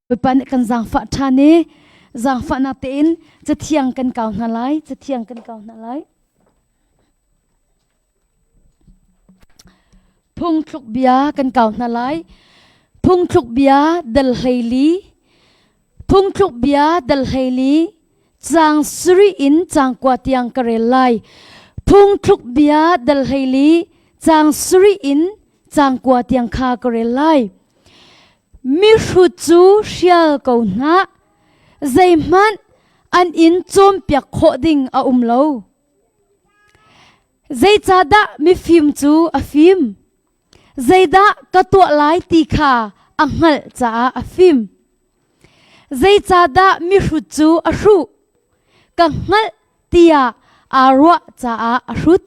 Bawipa nih kan zaangfah ṭhan i zaangfahnak tein cathiang kan kau hna lai, cathiang kan kau hna lai. Phungthluk bia kan kau hna lai. Phungthluk bia dal 14. Phungthluk bia dal 14 caang sarih in caang kua tiang ka rel lai. Phungthluk bia dal 14 caang sarih in caang kua tiang kha ka rel lai. Mihrut cu hrial ko hna, zeihmanh an in cawnpiak khawh ding a um lo. Zeicahdah mifim cu a fim? Zeidah ka tuah lai ti kha a hngalh caah a fim. Zeicahdah mihrut cu a hruh? Ka hngalh tiah aa ruah caah a hrut.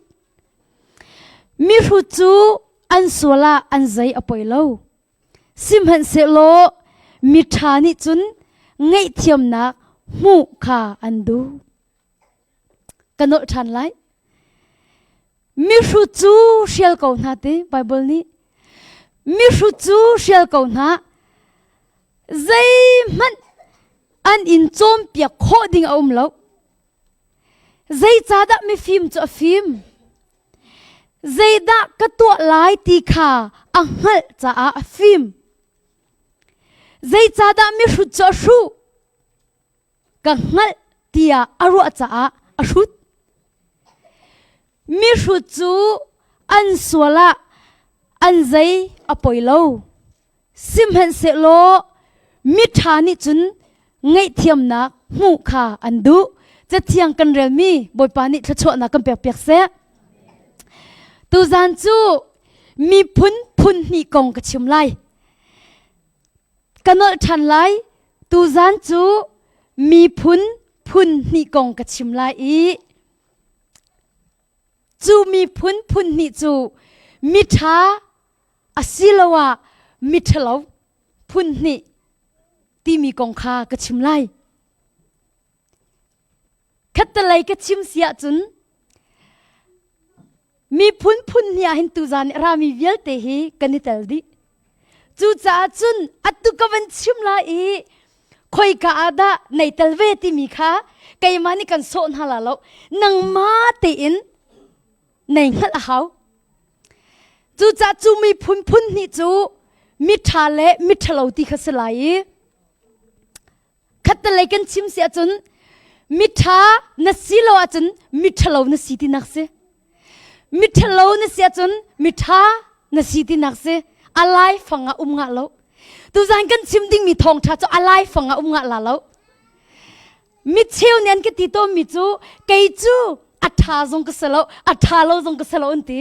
Mihrut cu an sual ah an zei a poi lo. Sihmanhsehlaw miṭha nih cun ngaihthiamnak hmuh kha an duh. Ka nolh ṭhan lai. Mihrut cu hrial ko hna ti Baibal nih. Mihrut cu hrial ko hna. Zeihmanh an in cawnpiak khawh ding a um lo. Zeicahdah mifim cu a fim? Zeidah ka tuah lai ti kha a hngalh caah a fim. Zeicahdah mihrut cu a hruh? Ka hngalh tiah a ruah caah a hrut. Mihrut cu an sual ah an zei a poi lo. Sihmanhsehlaw miṭha nih cun ngaihthiamnak hmuh kha an duh. Cathiang kan relmi Bawipa nih thluachuahnak kan pekpiak seh. Tuzan cu miphun phun hnih kong ka chim lai. Ka nolh ṭhan lai. Tuzan cu miphun phun hnih kong ka chim lai i cu miphun phun hnih cu miṭha asiloah miṭhalo phun hnih timi kong kha ka chim lai. Khattelei ka chim si ahcun miphun phun hnih ah hin tuzan i rami vialte hi kan i tel dih. Cucaah cun atu ka van chim lai i khoika ah dah nei tel ve timi kha keimah nih kan sawh hna la lo nangmah tein nei hngalh a hau. Cucaah cu miphun phun hnih cu miṭha le miṭhalo ti kha si lai i khattelei kan chim si ahcun miṭha na si lo ahcun miṭhalo na si tinak si. Miṭhalo na si ahcun miṭha na si tinak si. A laifang ah um ngah lo. Tuzan kan chim dingmi thawngṭha cu a laifang ah um ngah la lo. Micheu nih an ka ti tawnmi cu kei cu a ṭha zong ka si lo, a ṭha lo zong ka si lo an ti.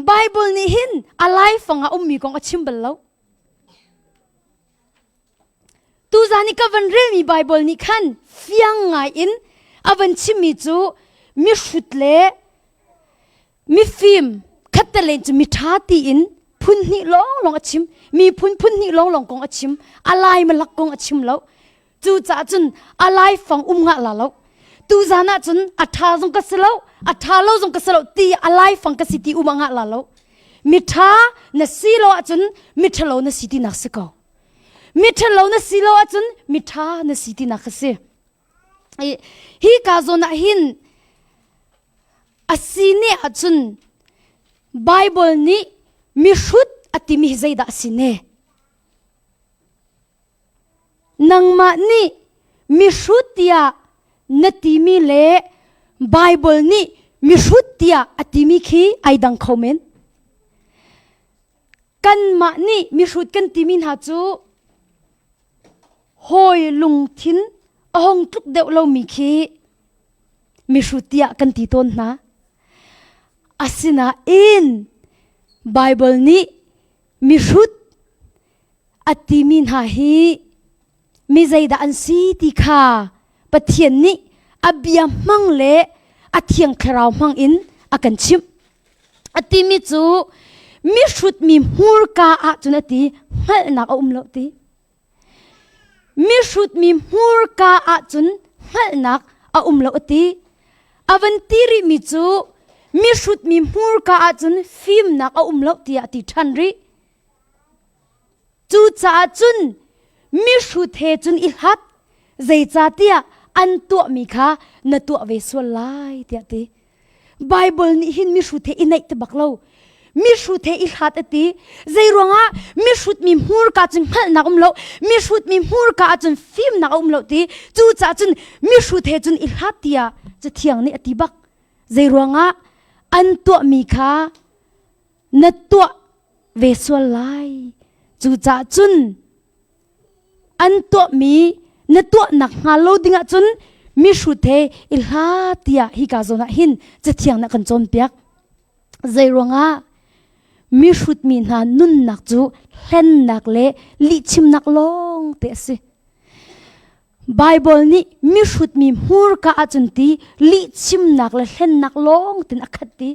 Bible nih hin a laifang ah ummi kong a chim bal lo. Tuzan i ka van relmi Bible nih khan fiang ngai in a van chimmi cu mihrut le mifim khattelen cu miṭha tiin phun hnih lawnglawng a chim miphun phun hnih lawnglawng kong a chim a lai malak kong a chim lo cucaah cun a laifang um ngah la lo tuzan ah cun a ṭha zong ka si lo a ṭha lo zong ka si lo ti a laifang ka si ti um a ngah la lo miṭha na si lo ahcun miṭhalo na si tinak si ko miṭhalo na si lo ahcun miṭha na si tinak a si hi ka zawn ah hin a si ne ahcun Bible nih mihrut a timi hi zeidah a si ne Nangmah nih mihrut tiah na timi le Baibal nih mihrut tiah a timi khi ai dang kho men. Kanmah nih mihrut kan timi hna cu hawi lungthin a hong tluk deuh lomi khi mihrut tiah kan ti tawn hna. Asinain Baibal nih mihrut a timi hna hi mi zeidah an si ti kha Pathian nih a bia hmang le a thiang thlarau hmang in a kan chimh. A timi cu mihrut mi hmurka ah cun a ti hngalhnak a um lo ti. Mihrut mi hmurka ah cun hngalhnak a um lo a ti. A van ti rihmi cu mihrut mi hmurka ah cun fimnak a um lo tiah a ti ṭhan rih. Cucaah cun Mihrut he cun i hlat, zeicahtiah an tuahmi kha na tuah ve sual lai tiah ti. Bible nih hin mihrut he i naih ti bak lo. Mihrut he i hlat a ti. Zei ruangah mihrut mi hmurka cun hngalhnak um lo, mihrut mi hmurka ahcun fimnak a um lo ti. Cucaah cun mihrut he cun i hlat tiah Cathiang nih a ti bak. Zei ruangah an tuahmi kha na tuah ve sual lai. Cucaah cun an tuahmi na tuahnak hnga lo ding ahcun mihrut he i hla tiah hika zawn ah hin cathiang nih a kan cawnpiak. Zei ruangah mihrut mi hna nunnak cu hlennak le lihchimnak lawng te a si. Baibal nih mihrut mi hmurka ahcun ti lihchimnak le hlennak lawng tin a khat ti.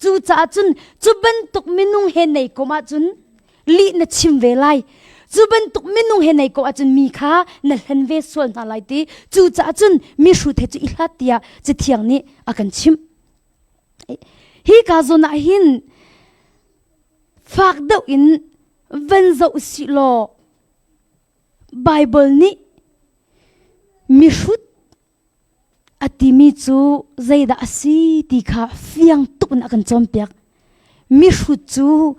Cucaah cun cu bantuk minung he nei kom ahcun lih na chim ve lai. Cu bantuk minung he nei ko ahcun mi kha na hlen ve sual hna lai ti. Cucaah cun mihrut he cu i hlat tiah Cathiang nih a kan chimh. Hi ka zawn ah hin fak deuh in van zoh usih law Baibal nih mihrut a timi cu zeidah a si ti kha fiang tuk in a kan cawnpiak. Mihrut cu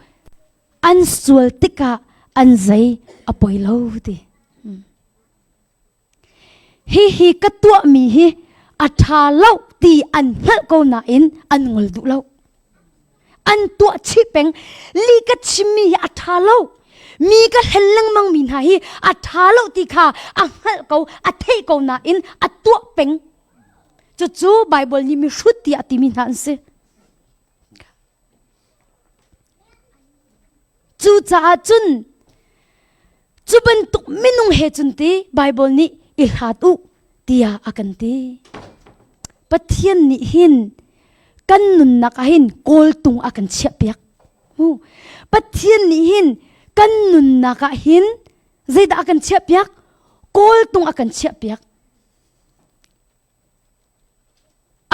an sual tikah an zei a poi lo ti. Hihi ka tuahmi hi a ṭha lo ti an hngalh ko nain an ngol duh lo. An tuah chih peng. Li ka chimmi hi a ṭha lo. Mi ka hlen lengmang mi hna hi a ṭha lo ti kha a hngalh ko, a theih ko nain a tuah peng. Cucu Baibal nih mihrut tiah a timi hna an si. Cucaah cun cu bantuk minung he cun ti Baibal nih i hlat u tiah a kan ti. Pathian nih hin kan nunnak ah hin kawltung a kan chiahpiak. Mu. Pathian nih hin kan nunnak ah hin zeidah a kan chiahpiak? Kawltung a kan chiahpiak.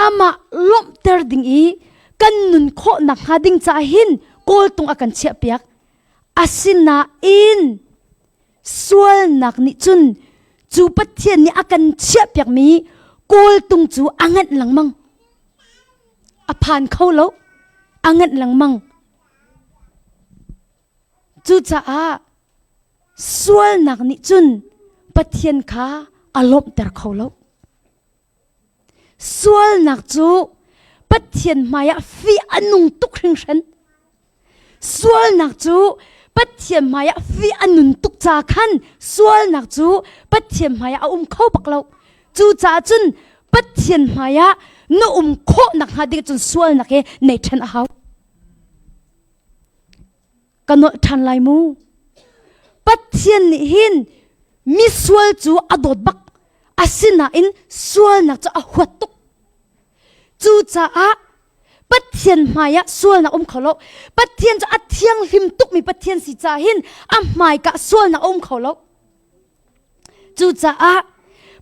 Amah lawmhter ding i kan nun khawh nakhnga ding caah hin kawltung a kan chiahpiak. Asinain sualnak nih cun cu Pathian nih a kan chiahpiakmi kawltung cu a nganh lengmang. A phan kho lo, a nganh lengmang. Cucaah sualnak nih cun Pathian kha a lawmhter kho lo. Sualnak cu Pathian hmaiah fih a nung tuk hringhran. Sualnak cu Pathian hmaiah fih a nun tuk ca khan sualnak cu Pathian hmaiah a um kho bak lo. Cucaah cun Pathian hmaiah na um khawh nakhnga ding cun sualnak he nei ṭhen a hau. Ka nolh ṭhan lai mu. Pathian nih hin misual cu a dawt bak. Asinain sualnak cu a huat tuk. Cucaah Pathian hmaiah sualnak um kho lo. Pathian cu a thianghlim tukmi Pathian si caah hin a hmaika sualnak a um kho lo. Cucaah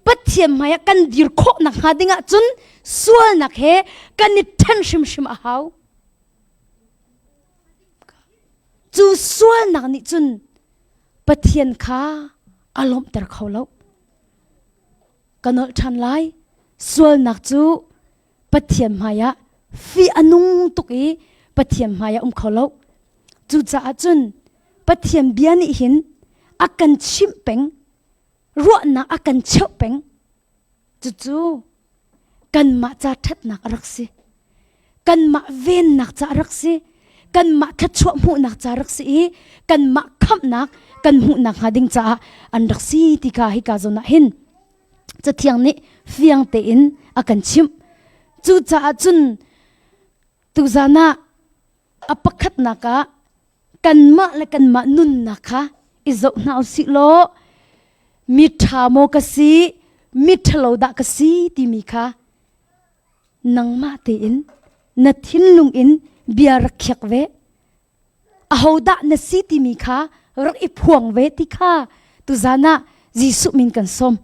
Pathian hmaiah kan dir khawh nakhnga ding ahcun sualnak he kan i ṭhen hrimhrim a hau. Cu sualnak nih cun Pathian kha a lawmhter kho lo. Ka nolh ṭhan lai. Sualnak cu Pathian hmaiah fih a nung tuk i Pathian hmaiah um kho lo. Cucaah cun Pathian bia nih hin a kan chimh peng, ruahnak a kan cheuh peng. Cucu kanmah ca ṭhatnak a rak si. Kanmah vennak ca a rak si. Kanmah thluachuah hmuhnak ca a rak si i kanmah khamhnak kan hmuhnak hnga ding caah an rak si ti kha hika zawn ah hin Cathiang nih fiang tein a kan chimh. Cucaah cun tuzan ah a pakhatnak ah kanmah le kanmah nunnak kha i zoh hna usih law mi ṭha maw ka si mi ṭhalo dah ka si timi kha nangmah tein na thinlung in bia rak khiak ve ahodah na si timi kha rak i phuang ve ti kha tuzan ah Jesuh min kan sawm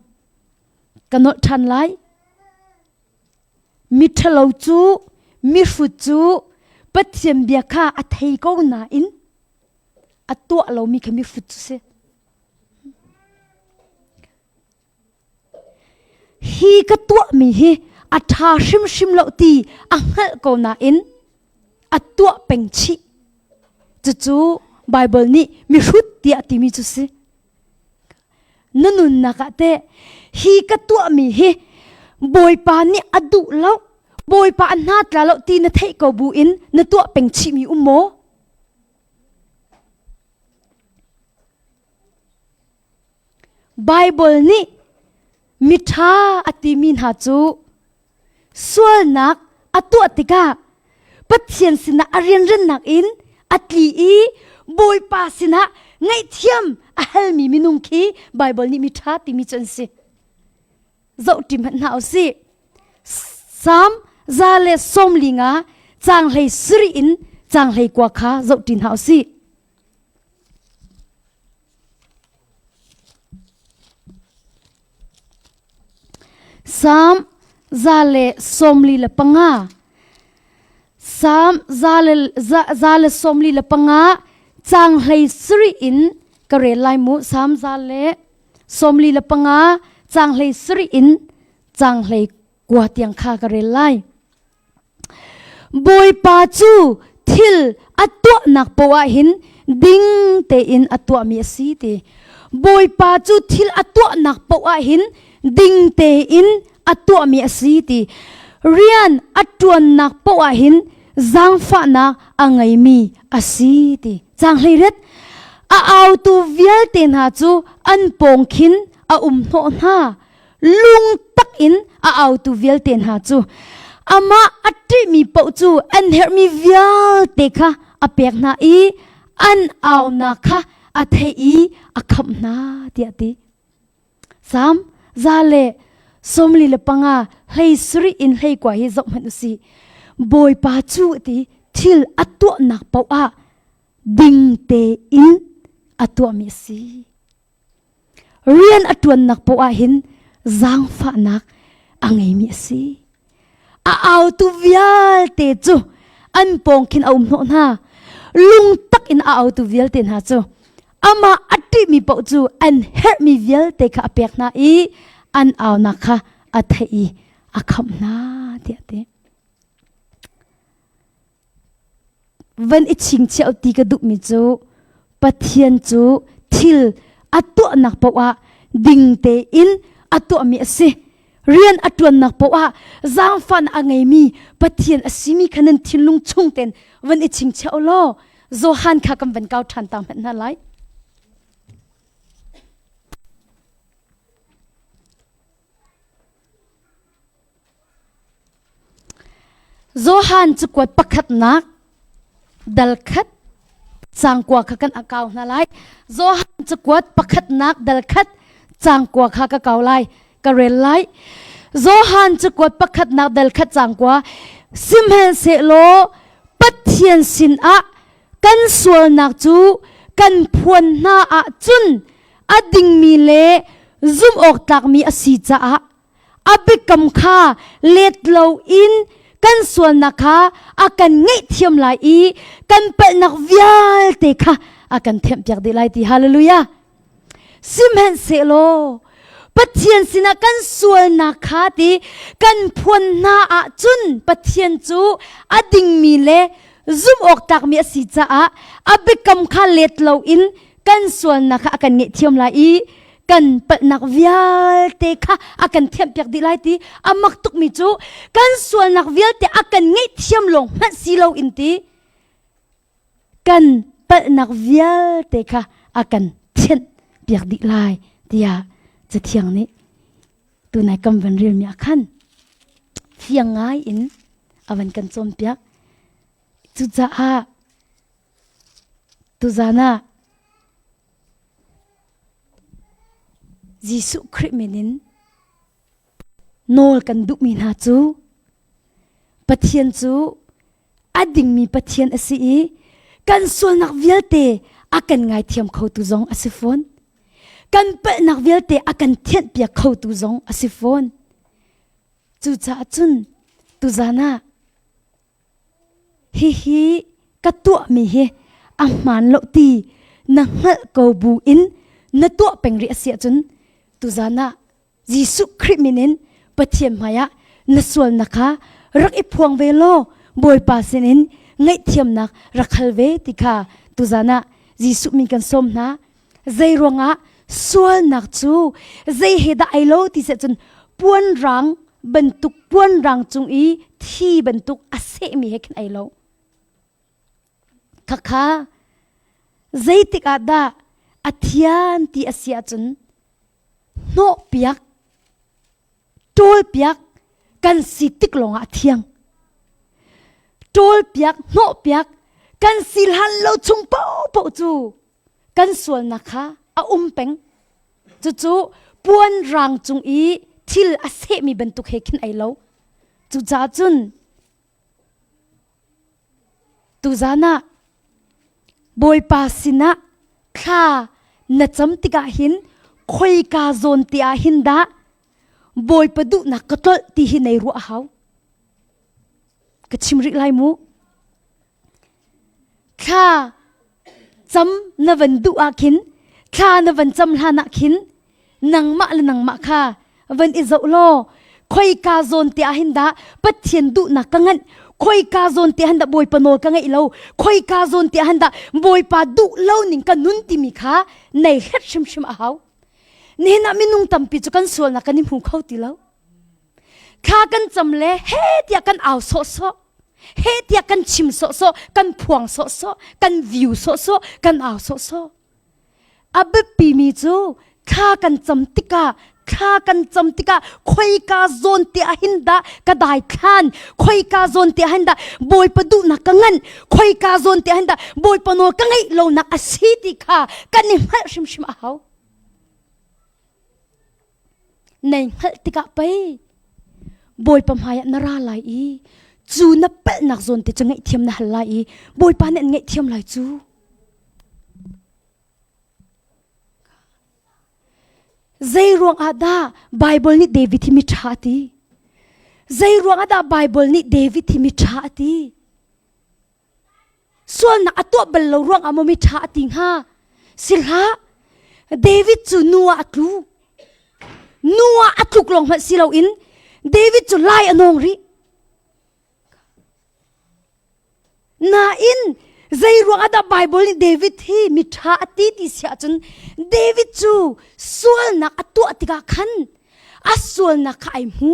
ka nolh ṭhan lai Miṭhalo cu mihrut cu Pathian bia kha a thei ko nain a tuah lomi kha mihrut cu si. Hi ka tuahmi hi a ṭha hrimhrim lo ti a hngalh ko nain a tuah peng chih. Cucu Baibal nih mihrut tiah timi cu si. Na nunnak ah teh hi ka tuahmi hi Bawipa nih a duh lo, Bawipa a hna tla lo ti na theih ko bu in na tuah peng chihmi um maw? Baibal nih miṭha a timi hna cu sualnak a tuah tikah Pathian sinah a rianrennak in a tli i Bawipa sinah ngaihthiam a halmi minung khi Baibal nih miṭha timi cu an si. Zohṭi hmanh hna usih. Salm 145 caang 17 in caang 19 kha zohṭi hna usih. Salm 145 Salm 145 caang 17 in ka rel lai mu. Salm 145 caang 17 in caang 19 tiang kha ka rel lai. Bawipa cu thil a tuahnak poah ah hin ding tein a tuahmi a si ti. Bawipa cu thil a tuahnak poah ah hin ding tein a tuahmi a si ti. Rian a ṭuannak poah ah hin zaangfahnak a ngeimi a si ti. Caang 18 A autu vialte hna cu an pawng khin a um hnawh hna. Lungtak in a autu vialte hna cu amah a ṭihmi paoh cu an herhmi vialte kha a pek hna i an aunak kha a theih i a khamh hna tiah a ti. Salm 145 hlei sarih in 19 hi zoh hmanh u sih. Bawipa cu a ti thil a tuahnak paoh ah ding tein a tuahmi a si. Rian a ṭuannak poah hin zaangfahnak a ngeimi a si. A autu vialte cu an pawng khin a um hnawh hna. Lungtak in a autu vialte hna cu amah a ṭihmi paoh cu an herhmi vialte kha a pek hna i an aunak kha a theih i a khamh hna tiah a ti. Van i chingchiah ti ka duhmi cu Pathian cu thil a tuahnak paoh ah ding tein a tuahmi a si. Rian a ṭuannak paoh ah zaangfahnak a ngeimi Pathian a simi kha nan thinlung chung tein van i chingchiah u law Johan kha kan van kau ṭhan ta hmanh hna lai. Johan cakuat pakhatnak dal khat caang kua kha kan kau hna lai. Johan cakuat pakhatnak dal khat caang kua kha ka kau lai, ka rel lai. Johan cakuat pakhatnak dal khat caang kua sihmanhsehlaw Pathian sinah kan sualnak cu kan phuan hna ahcun a dingmi le zumh awk tlakmi a si caah a biakam kha let loin kan sualnak kha a kan ngaihthiam lai i kan palhnak vialte kha a kan thiampiak dih lai ti hallelujah sihmanhsehlaw Pathian sinah kan sualnak kha ti kan phuan hna ahcun Pathian cu a dingmi le zumh awk tlakmi a si caah a biakam kha let loin kan sualnak kha a kan ngaihthiam lai i kan palhnak vialte kha a kan thiampiak dih lai ti a mak tukmi cu kan sualnak vialte a kan ngaihthiam lawng hmanh si lo in ti kan palhnak vialte kha a kan thianh piak dih lai tiah cathiang nih tunai kam van relmi ah khan fiang ngai in a van kan cawnpiak cucaah tuzan ah Jesuh Khrih min in nawl kan duhmi hna cu Pathian cu a dingmi Pathian a si i kan sualnak vialte a kan ngaithiam khotu zong a si fawn. Kan palhnak vialte a kan thianhpiak khotu zong a si fawn. Cucaah cun tuzan ah Hihi ka tuahmi hi a hmaan lo ti na hngalh ko bu in na tuah peng rih a si ahcun tuzan ah Jesuh Khrih min in Pathian hmaiah na sualnak kha rak i phuang ve law Bawipa sinin ngaihthiamnak rak hal ve ti kha tuzan ah Jesuh min kan sawm hna. Zei ruangah sualnak cu zei he dah ai lo ti seh cun puan rang bantuk puan rang cung i thi bantuk a sehmi he khin ai lo. Khakha zeitik ah dah a thian ti a si ahcun hnawhpiak ṭawlpiak kan si tik lawngah a thiang. Ṭawlpiak hnawhpiak kan si hlan lo chung paohpaoh cu kan sualnak kha a um peng. Cucu puan rang cung i thil a sehmi bantuk he khin ai lo. Cucaah cun Tuzan ah Bawipa sinah thla na cam tikah hin khoika zawn te ah hin dah Bawipa duhnak ka tlolh ti hi nei ruah a hau. Ka chim rih lai mu. Thla cam na van duh ah khin thla na van cam hlan ah khin nangmah le nangmah kha van i zoh law khoika zawn te ah hin dah Pathian duhnak ka nganh khoika zawn te han dah Bawipa nawl ka ngeih lo khoika zawn te han dah Bawipa duh lo ning ka nun timi kha nei hlet hrimhrim a hau nihin ah minung tampi cu kan sualnak kan i hmu kho ti lo thla kan cam le he tiah kan au sawhsawh he tiah kan chim sawhsawh kan phuang sawhsawh kan view sawhsawh kan au sawhsawh A biapimi cu thla kan cam tikah thla kan cam tikah khoika zawn te ah hin dah ka daithlan khoika zawn te ah hin dah Bawipa duhnak ka nganh khoika zawn te ah hin dah Bawipa nawl ka ngeih lonak a si ti kha kan i hngalh hrimhrim a hau. Nei hngalh tikah pei Bawipa hmaiah na ra lai i cu na palhnak zawn te cu ngaihthiam na hal lai i Bawipa nih an ngaihthiam lai cu. Zei ruang ah dah Bible nih David hi mi ṭha a ti? Zei ruang ah dah Bible nih David hi mi ṭha a ti? Sualnak a tuah bal lo ruang ah maw mi ṭha a ti hnga? Si hlah. David cu nu ah a tlu. Nu ah a tluk lawng hmanh si loin David cu lai a nawng rih. Nain zei ruang ah dah Bible nih David hi miṭha a ti ti si ahcun David cu sualnak a tuah tikah khan a sualnak kha ai hmu.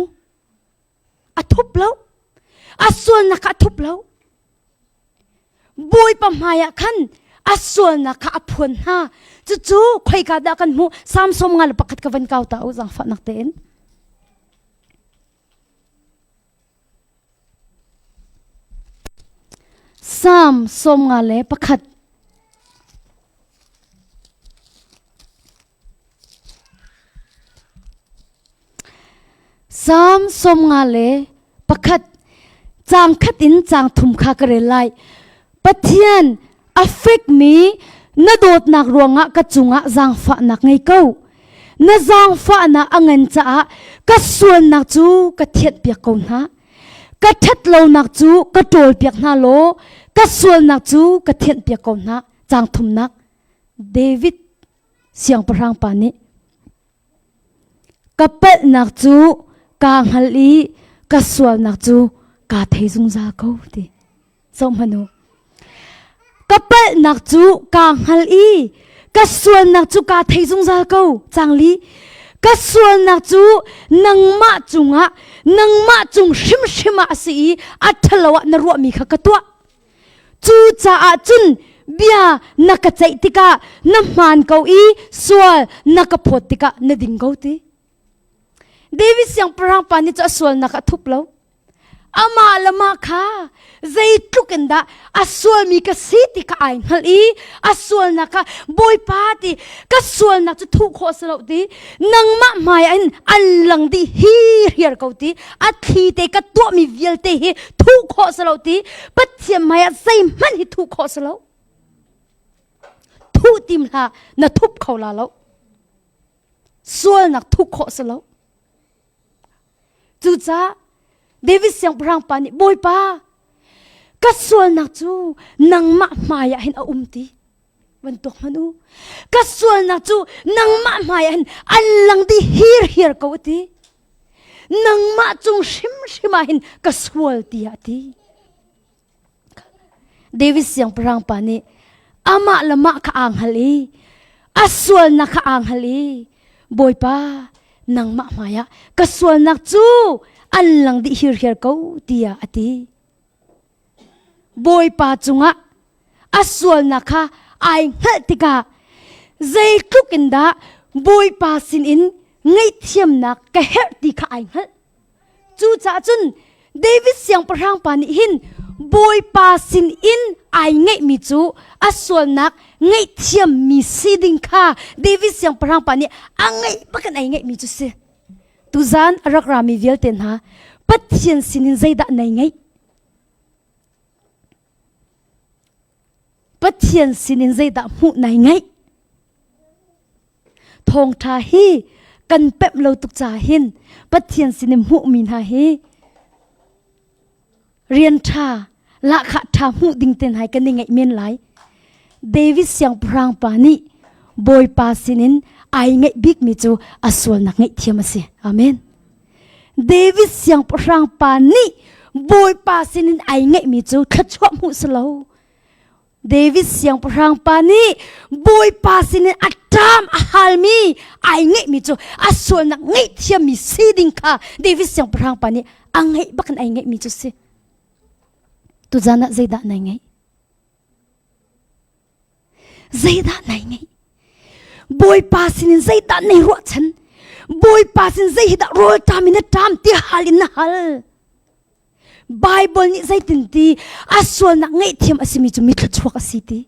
A thup lo. A sualnak kha a thup lo. Bawipa hmaiah khan a sualnak kha a phuan hna. Cucu khoika dah kan hmuh? Salm 51 ka van kau ta u zaangfahnak tein. Salm 51. Salm 51 caang khat in caang thum kha ka rel lai. Pathian a fekmi na dawtnak ruangah ka cungah zaangfahnak ngei ko. Na zaangfahnak a ngan caah ka sualnak cu ka thianhpiak ko hna. Ka ṭhatlonak cu ka ṭawlpiak hna law ka sualnak cu ka thianhpiak ko hna. Caang thumnak David siangpahrang pa nih ka palhnak cu kaa hngal i ka sualnak cu kaa thei zungzal ko ti. Zohhmanh u. Ka palhnak cu kaa hngal i ka sualnak cu kaa thei zungzal ko. Cangli. Ka sualnak cu nangmah cungah nangmah cung hrimhrim ah a si i a ṭhalo ah na ruahmi kha ka tuah. Cucaah cun bia na ka ceih tikah na hmaan ko i sual na ka phawt tikah na ding ko ti. David siangpahrang pa nih cu a sualnak a thup lo. Amah le mah kha zeitluk in dah a sualmi ka si ti kha ai hngalh i a sualnak kha Bawipa ti ka sualnak cu thuh khawh si lo ti nangmah hmai ah hin an lang dih hi hiar ko ti a thli te ka tuahmi vialte hi thuh khawh si lo ti Pathian hmai ah zeihmanh hi thuh khawh si lo thuh tim hlah na thup kho la lo sualnak thuh khawh si lo Cucaah David siangpahrang pa nih Bawipa ka sualnak cu nangmah hmai ah hin a um ti van tuak hmanh u ka sualnak cu nangmah hmai ah hin an lang dih hirhiar ko a ti. Nangmah cung hrimhrim ah hin ka sual tiah a ti. David siangpahrang pa nih amah le mah kha aa hngal i a sualnak kha aa hngal i Bawipa nangmah hmaiah ka sualnak cu an lang dih hirhiar ko tiah a ti. Bawipa cungah a sualnak kha ai hngalh tikah zeitluk in dah Bawipa sinin ngaihthiamnak ka herh ti kha ai hngalh. Cucaah cun David siangpahrang pa nih hin Bawipa sin in ai ngeihmi cu a sualnak ngaihthiammi si ding kha David siangpahrang pa nih a ngeih bakin ai ngeihmi cu si. Tuzan a rak rami vialte hna Pathian sinin zeidah nei ngeih? Pathian sinin zeidah hmuh nai ngeih? Thawngṭha hi kan pemh lo tuk caah hin Pathian sinin hmuhmi hna hi rian ṭha lahkhah ṭha hmuh ding te hna kan i ngeih men lai. David siangpahrang pa nih Bawipa sinin ai ngeih bikmi cu a sualnak ngaihthiam a si. Amen. David siangpahrang pa nih Bawipa sinin ai ngeihmi cu thluachuah hmuh si lo. David siangpahrang pa nih Bawipa sinin a ṭam a halmi ai ngeihmi cu a sualnak ngaihthiammi si ding kha David siangpahrang pa nih a ngeih bakin ai ngeihmi cu si. Tuzan ah zeidah nai ngeih? Zeidah nai ngeih? Bawipa sinin zeidah nei ruahchan? Bawipa sin zei hi dah rawl ṭam in na ṭam ti hal in na hal? Bible nih zeitin ti a sualnak ngaihthiam a simi cu mi thluachuak a si ti.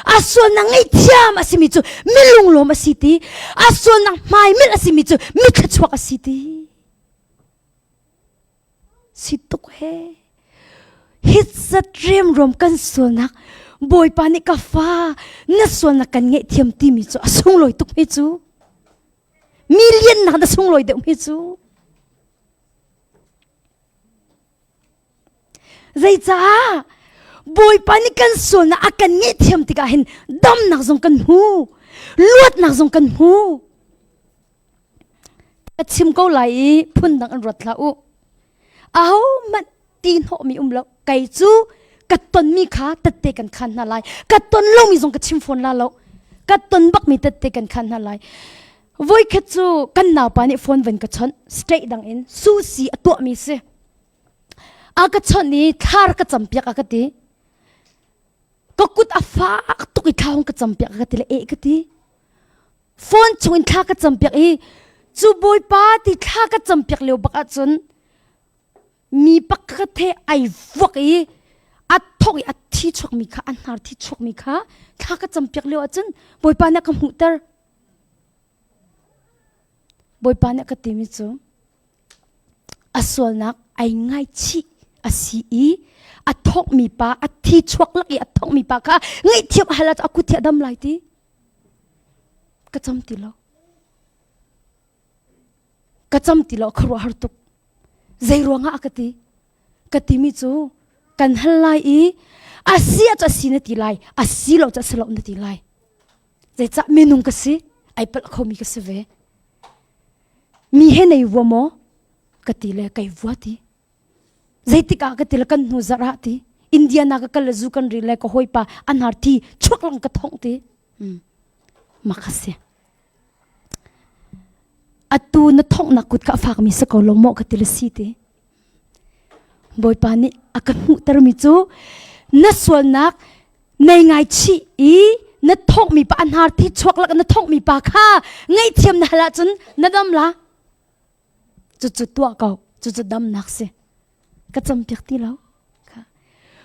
A sualnak ngaihthiam a simi cu mi lunglawm a si ti. A sualnak hmaimilh a simi cu mi thluachuak a si ti. Si tuk he. Hit zat remruam kan sualnak Bawipa nih ka fa na sualnak kan ngaihthiam timi cu a sunglawi tuk mi cu. Mi liannak na sunglawi deuh mi cu. Zeicah Bawipa nih kan sualnak a kan ngaihthiam tikah hin damnak zong kan hmu, luatnak zong kan hmu. Ka chim ko lai i phundang an ruat hlah u. Ahohmanh ti hnawhmi um lo. Kei cu ka tonmi kha tette kan khan hna lai. Ka ton lomi zong ka chim fawn la lo. Ka ton bakmi tette kan khan hna lai. Voikhat cu kan naupa nih phone van ka chawnh state dang in susi a tuahmi si. A ka chawnh i thlar ka campiak a ka ti. Ka kut a fak tuk i thla hong ka campiak a ka ti le eh ka ti. Phone chung in thla ka campiak i cu bawipa ti thla ka campiak lio bak ahcun mi pakhat he ai vuak i a thok i a thi chuakmi kha a hnar thi chuakmi kha thla ka campiak lio ahcun bawipa nih a ka hmuhter. Bawipa nih a ka timi cu a sualnak ai ngaichih a si i a thawkmi pa a thi chuak lak i a thawkmi pa kha ngaihthiam a hal ahcun a kut hi a dam lai ti ka cam ti lo ka cam ti lo khuaruahhar tuk zei ruangah a ka ti ka timi cu kan hal lai i a si ah cu a si na ti lai a si lo cu a si lo na ti lai Zeicah minung ka si, ai palh khomi ka si ve. Mi he nei vua maw? Ka ti le kai vua ti. Zeitik ah ka ti le kan hnu zarh ah ti. Indiana ka kal le zu kan ri le ka hawipa an har thi chuak lang ka thong ti. Hmm. Mak a si. Atu na thonghnak kut ka fakmi si ko lo maw ka ti le si ti. Bawipa nih a ka hmuhtermi cu na sualnak nei ngaichih i na thawkmi pa a hnar thi chuak lak na thawkmi pa kha ngaihthiam na hal ahcun na dam la cucu tuah ko cucu damnak si ka campiak ti lo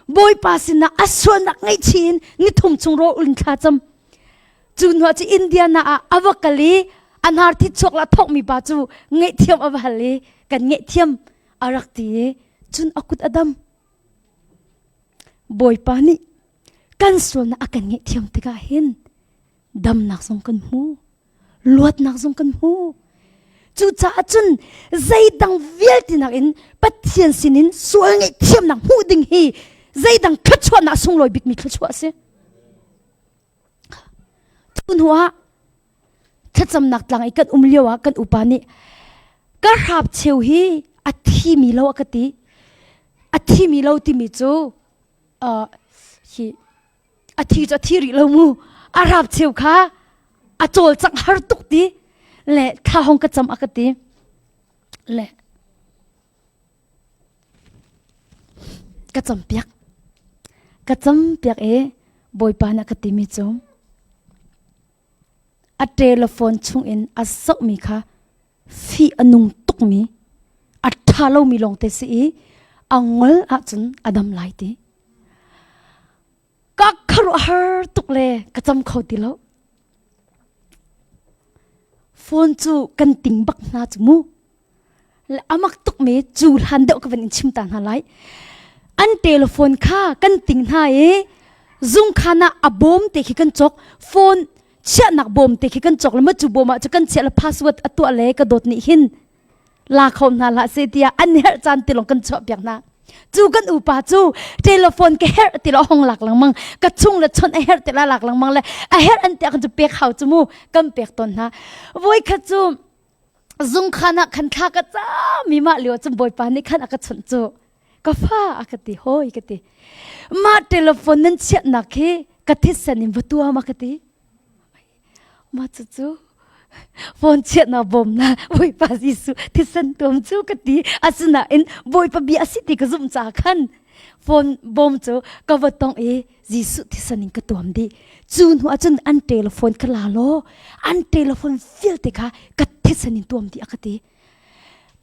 Bawipa sinah a sualnak ngaihchih in nithum chung rawl ul in thla cam cu hnuah cu Indiana ah a va kal i a hnar thi chuak la thawkmi pa cu ngaihthiam a va hal i kan ngaihthiam a rak ti i cun a kut a dam Bawipa nih kan sualnak a kan ngaihthiam tikah hin damnak zong kan hmu luatnak zong kan hmu cucaah cun zeidang vialte nakin Pathian sinin sual ngaihthiamnak hmuh ding hi zeidang thluachuahnak sunglawi bikmi thluachuah a si cu hnu ah thlacamnak tlang i kan um lio ah kan upa nih. Ka hrap cheu hi a thimi lo a ka ti. A thimi lo timi cu uh, hi a thi cu a thi rih lo mu. A hrap cheu kha a cawlcangh har tuk ti le thla hong ka cam a ka ti. Le Ka campiak. Ka campiak i Bawipa nih a ka timi cu a telephone chungin a zohmi kha fih a nung tukmi, a ṭha lomi lawngte si i a ngol ahcun a dam lai ti. Ka khuaruahhar tuk le ka cam kho ti lo. Phone cu kan ting bak hna cu mu. Amak tukmi cu hlan deuh ka van in chim ta hna lai. An telephone kha kan ting hna i zungkhan ah a bawm te khi kan cawk. Phone chiahnak bawm te khi kan cawk le ma cu bawm ah cu kan chiah le password a tuah le ka dawt nih hin la kho hna hlah seh tiah an herh caan ti lawng kan chuah piak hna. Cu kan upa cu telephone ka herh ti lo hong lak lengmang ka chung le chon a herh ti la lak lengmang le a herh an tiah kan cu pek hau cu mu kan pek tawn hna. Voi khat cu zungkhan ah khan thla ka cam i mah lio cun bawipa nih khan a ka chawnh cu ka fa a ka ti hoi ka ti mah telephone nan chiahnak hi ka thisen in va tuam a ka ti mah cu cu phone chiahnak bawm na bawipa Jesuh thisen tuam cu ka ti asinain bawipa bia a si ti ka zumh ca khan phone bawm cu ka va tong i Jesuh thisen in ka tuam dih. Cu hnu ahcun an telephone ka la law an telephone vialte kha ka thisen in tuam dih a ka ti.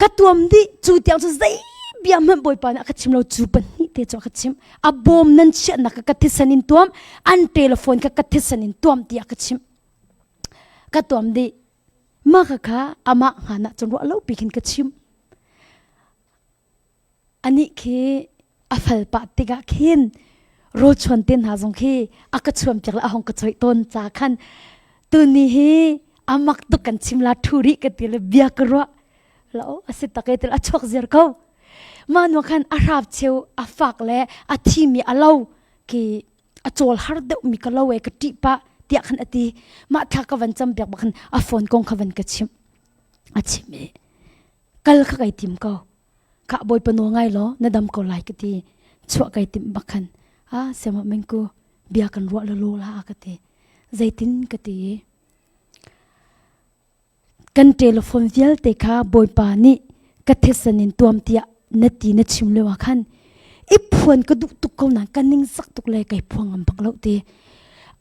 Ka tuam dih cu tiang cu zei bia hmanh Bawipa nih a ka chim lo cu pahnih te cu a ka chim. A bawm nan chiahnak ka ka thisen in tuam an telephone kha ka thisen in tuam tiah a ka chimh. Ka tuam dih. Mah kha kha amah hngan ah cun ruah lo pi khin ka chim. Anih khi a fal pah tikah khin rawlchuan te hna zong khi a ka chuanpiak le a hong ka coih tawn ca khan tuni hi a mak tuk kan chim la thu rih ka ti le bia ka ruah lo a si tak e til a chuak ziar ko mah nu khan a hrap cheu a fak le a thimi a lo khi a cawl har deuh mi ka lo e ka ṭih pah tiah khan a ti mah thla ka van cam piak bak khan a phone kong kha van ka chimh a chim i kal kha kai tim ko Khah Bawipa nawl ngai law na dam ko lai ka ti. Chuah kai timh bak khan ah siamah mengku bia kan ruah lalo la ka ti. Zeitin ka ti i kan telephone vialte kha Bawipa nih ka thisen in tuam tiah na ti na chim lio ah khan i phuan ka duh tuk ko nain ka ning zak tuk le kai phuang ngam bak lo ti.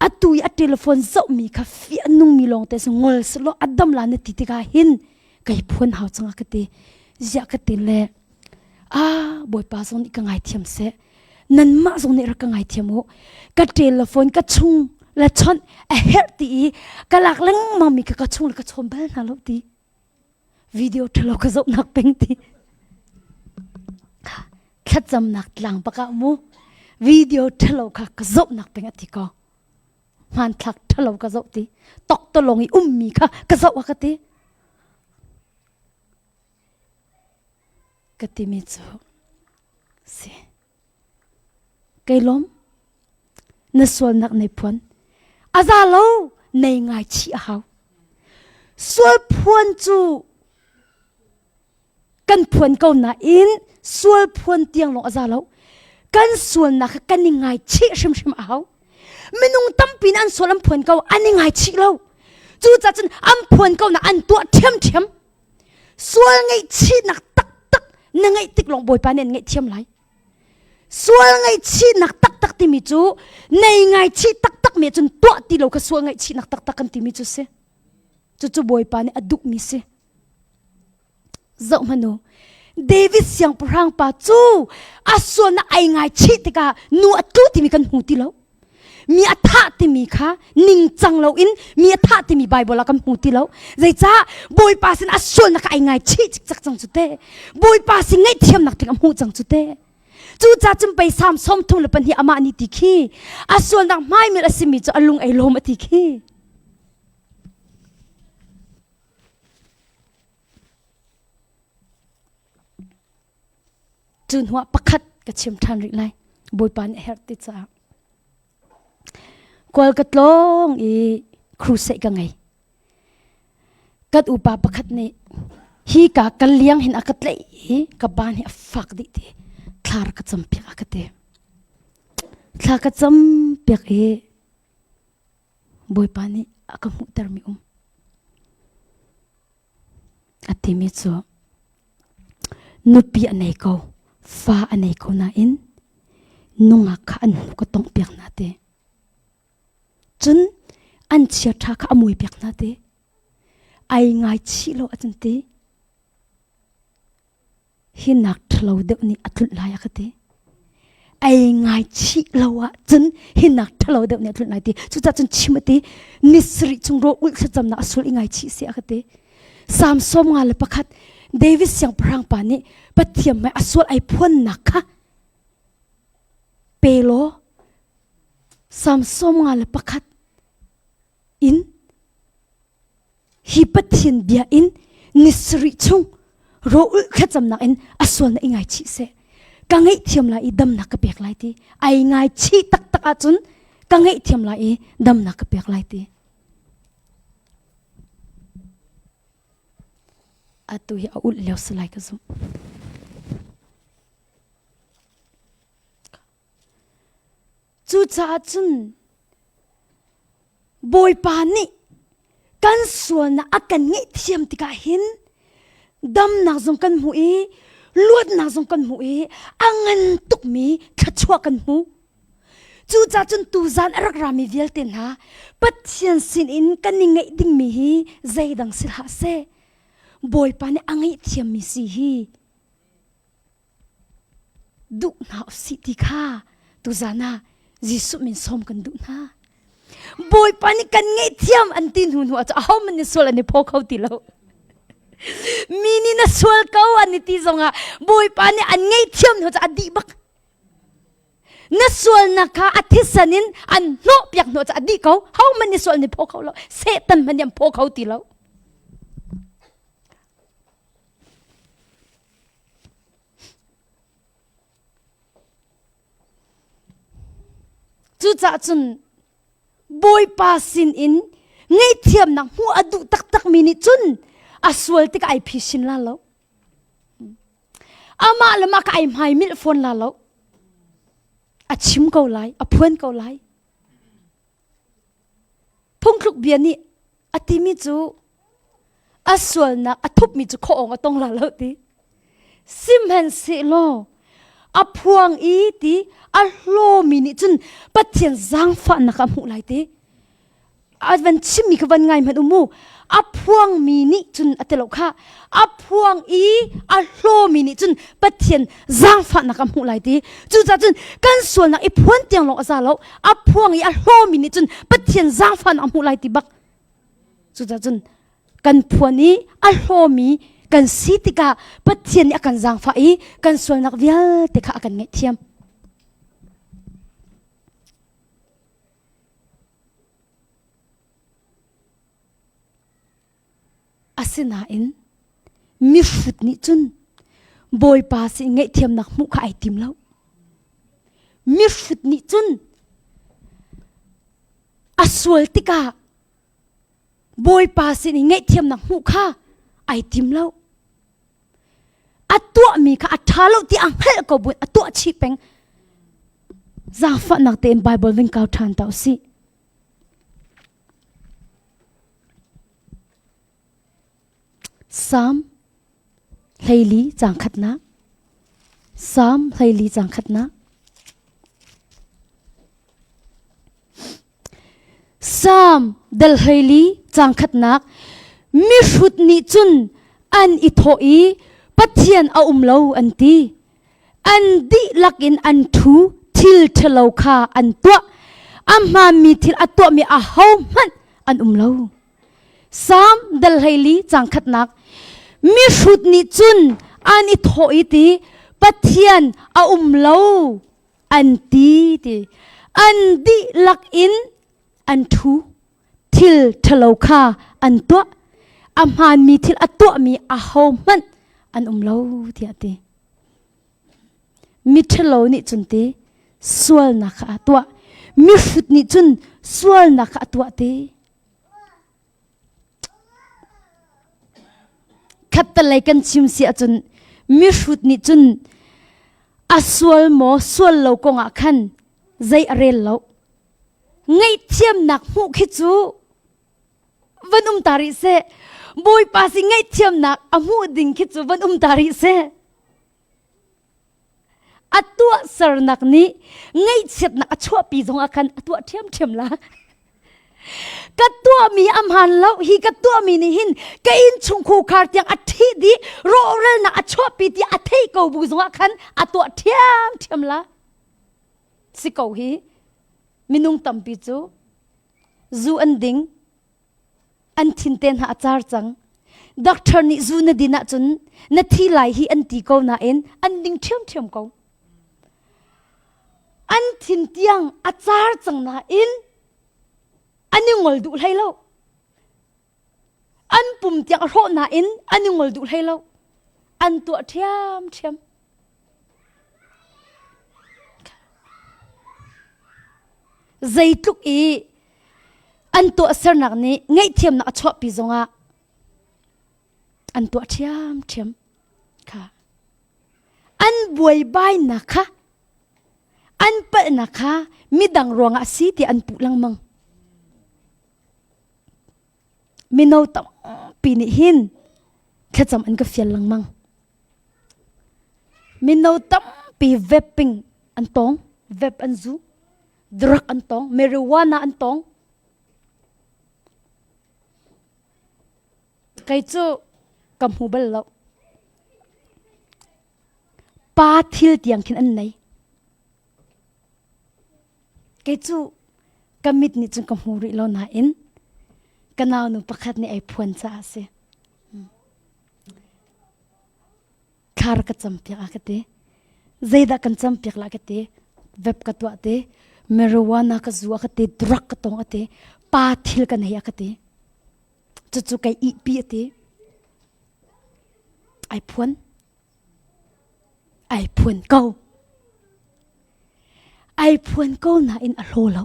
Atu i a telephone zohmi kha fih a nungmi lawng te si ngol selaw a dam la na ti tikah hin kai phuan hau cang ka ti ziah ka ti le a bawipa zong nih ka ngaithiam seh nanmah zong nih rak ka ngaithiam u ka telephone ka chung la chawnh a herh ti i ka lak lengmang mi ka ka chung le ka chawn bal hna lo ti video ṭhalo ka zohnak peng ti thlacamnak tlang bak ah mu video ṭhalo kha ka zohnak peng a ti ko hmanthlak ṭhalo ka zoh ti toktolong i ummi kha ka zoh a ka ti ka timi cu si kei lawm na sualnak nei phuan a za lo nei ngai chih a hau sual phuan cu kan phuan ko nain sual phuan tiang lawng a za lo kan sualnak kha kan i ngaichih hrimhrim a hau minung tampi nih an sual an phuan ko an i ngaichih lo cucaah cun an phuan ko na an tuah ṭhiamṭhiam sual ngaihchihnak taktak na ngeih tik lawng bawipa nih an ngaihthiam lai sual ngaihchihnak taktak timi cu nei ngaichih taktak mi cun tuah ti lo kha sual ngaihchihnak taktak kan timi cu si cucu bawipa nih a duhmi si Zohhmanh u, David siangpahrang pa cu a sualnak ai ngaichih tikah nu a tlu timi kan hmu ti lo. Mi a thah timi kha ningcang loin mi a thah timi Bible ah kan hmu ti lo. Zeicah Bawipa sin a sualnak kha ai ngaichih cikcek cang cu te. Bawipa sin ngaihthiamnak tling a hmuh cang cu te. Cucaah cun pei Salm 32 amah nih ti khi a sualnak hmaimil a simi cu a lung ei lawm a ti khi. Cu hnuah pakhat ka chim ṭhan rih lai. Bawipa nih a herh ti caah. Kual ka tlawng i crusade ka ngei. Kan upa pakhat nih. Hi ka ka liang hin a ka tlaih i ka ban hi a fak dih ti. Thla rak ka cam piak a ka ti. Thla ka cam piak i Bawipa nih a ka hmuhtermi um. A timi cu nupi a nei ko, fa a nei ko nain nungak kha an hnu ka tongh piak hna ti. Cun an chiaṭha kha a mui piak hna ti. Ai ngaichih lo a cun ti. Hi nak ṭhalo deuh nih a tlunh lai a ka ti. Ai ngaichih lo ahcun hi nak ṭhalo deuh nih a tlunh lai ti. Cucaah cun chim a ti. Ni sarih chung rawl ulh thlacamnak a sul i ngaichih si a ka ti. Salm 51 David siangpahrang pa nih Pathian hmai a sual ai phuannak kha pe law Salm 51 in hi Pathian bia in ni sarih chung rawl thlacamnak in a sualnak i ngaichih seh. Ka ngaihthiam lai i damnak ka pek lai ti. Ai ngaichih taktak ahcun ka ngaihthiam lai i damnak ka pek lai ti. Atu hi a ulh lio si lai ka zumh. Cucaah cun Bawipa nih kan sualnak a kan ngaihthiam tikah hin damnak zong kan hmu i luatnak zong kan hmu i a ngan tukmi thluachuah kan hmu. Cucaah cun tuzan a rak rami vialte hna Pathian sinin kan i ngeih dingmi hi zeidang si hlah seh Bawipa nih a ngaihthiammi si hi duh hna usih ti kha tuzan ah Jesuh min sawm kan duh hna. Bawipa nih kan ngaihthiam an ti hnu hnu ah ahohmanh nih sual an i phaw kho ti lo. Mi nih na sual ko an i ti zongah Bawipa nih an ngaihthiam hnu cu a dih bak. Na sualnak kha a thisen in an hnawh piak hnu cu a dih ko. Hohmanh nih sual an i phaw kho lo. Satan hmanh nih an phaw kho ti lo. Cucaah cun Bawipa sinin ngaihthiamnak hmuh a duh taktakmi nih cun a sual tikah ai phisin la lo. Amah le mah ka ai hmai milh fawn la lo. A chim ko lai, a phuan ko lai. Phungthluk bia nih a timi cu a sualnak a thupmi cu khuaawng a tong la lo ti. Sihmanhsehlaw a phuang i ti a hlawmi nih cun Pathian zaangfahnak a hmuh lai ti. A van chimmi kha van ngai hmanh u mu. A phuangmi nih cun a ti lo kha. A phuang i a hlawmi nih cun Pathian zaangfahnak a hmuh lai ti. Cucaah cun kan sualnak i phuan tiang lawng a za lo. A phuang i a hlawmi nih cun Pathian zaangfahnak a hmuh lai ti bak. Cucaah cun kan phuan i a hlawmi kan si tikah Pathian nih a kan zaangfah i kan sualnak vialte kha a kan ngaihthiam. Asinain mihrut nih cun Bawipa sin ngaihthiamnak hmuh kha ai tim lo. Mihrut nih cun a sual tikah Bawipa sin i ngaihthiamnak hmuh kha ai tim lo. A tuahmi kha a ṭha lo ti a hngalh ko buin a tuah chih peng. Zaangfahnak tein Baibal ving kau ṭhan ta usih. Salm 12 caang khatnak Salm 12 caang khatnak Salm dal 12 caang khatnak Mihrut nih cun an i thawh i Pathian a um lo an ti. An dihlak in an ṭhu, thil ṭhalo kha an tuah. A hmaanmi thil a tuahmi ahohmanh an um lo. Salm dal 12 caang khatnak Mihrut nih cun an i thawh i ti Pathian a um lo an ti ti an dihlak in an ṭhu thil ṭhalo kha an tuah a hmaanmi thil a tuahmi ahohmanh an um lo tiah a ti miṭhalo nih cun ti sualnak kha a tuah mihrut nih cun sualnak kha a tuah ti khat. Khattelei kan chim si ahcun mihrut nih cun a sual maw sual lo kongah khan zei a rel lo. Ngaihthiamnak hmuh khi cu van um ta rih seh. Bawipa si ngaihthiamnak a hmuh ding khi cu van um ta rih seh. A tuahsernak nih ngaihchiatnak a chuahpi zongah khan a tuah ṭhiamṭhiam la. Ka tuahmi a hmaan lo hi ka tuahmi nih hin ka innchung khar tiang a ṭhih dih rawhralnak a chuahpi ti a theih ko bu zongah khan a tuah ṭhiamṭhiam la. Si ko hi minung tampi cu zu an ding an thin te hna a car cang. Doctor nih zu na din ahcun na thi lai hi an ti ko nain an ding ṭhiamṭhiam ko. An thin tiang a car cang nain an i ngol duh hlei lo. An pum tiang a hrawh nain an i ngol duh hlei lo. An tuah ṭhiamṭhiam. Zeitluk i an tuahsernak nih ngaihthiamnak a chuahpi zongah an tuah ṭhiamṭhiam kha an buaibainak kha an palhnak kha midang ruangah a si tiah an puh lengmang. Mino tampi nih hin thlacam an ka fial lengmang. Mino tampi vaping an tong, vape an zu, drug an tong, marijuana an tong. Kei cu ka hmu bal lo. Pa thil tiang khin an nei. Kei cu ka mit nih cun ka hmu rih lo nain ka naunu pakhat nih ai phuan caah a si. Thla ka campiak a ka ti. Zeidah kan campiak la ka ti. Web ka tuah ti. Marijuana ka zu a ka ti. Drug ka tong a ti. Pa thil ka nei a ka ti. Cucu kai ihpi a ti. Ai phuan. Ai phuan ko. Ai phuan ko nain a hlaw lo.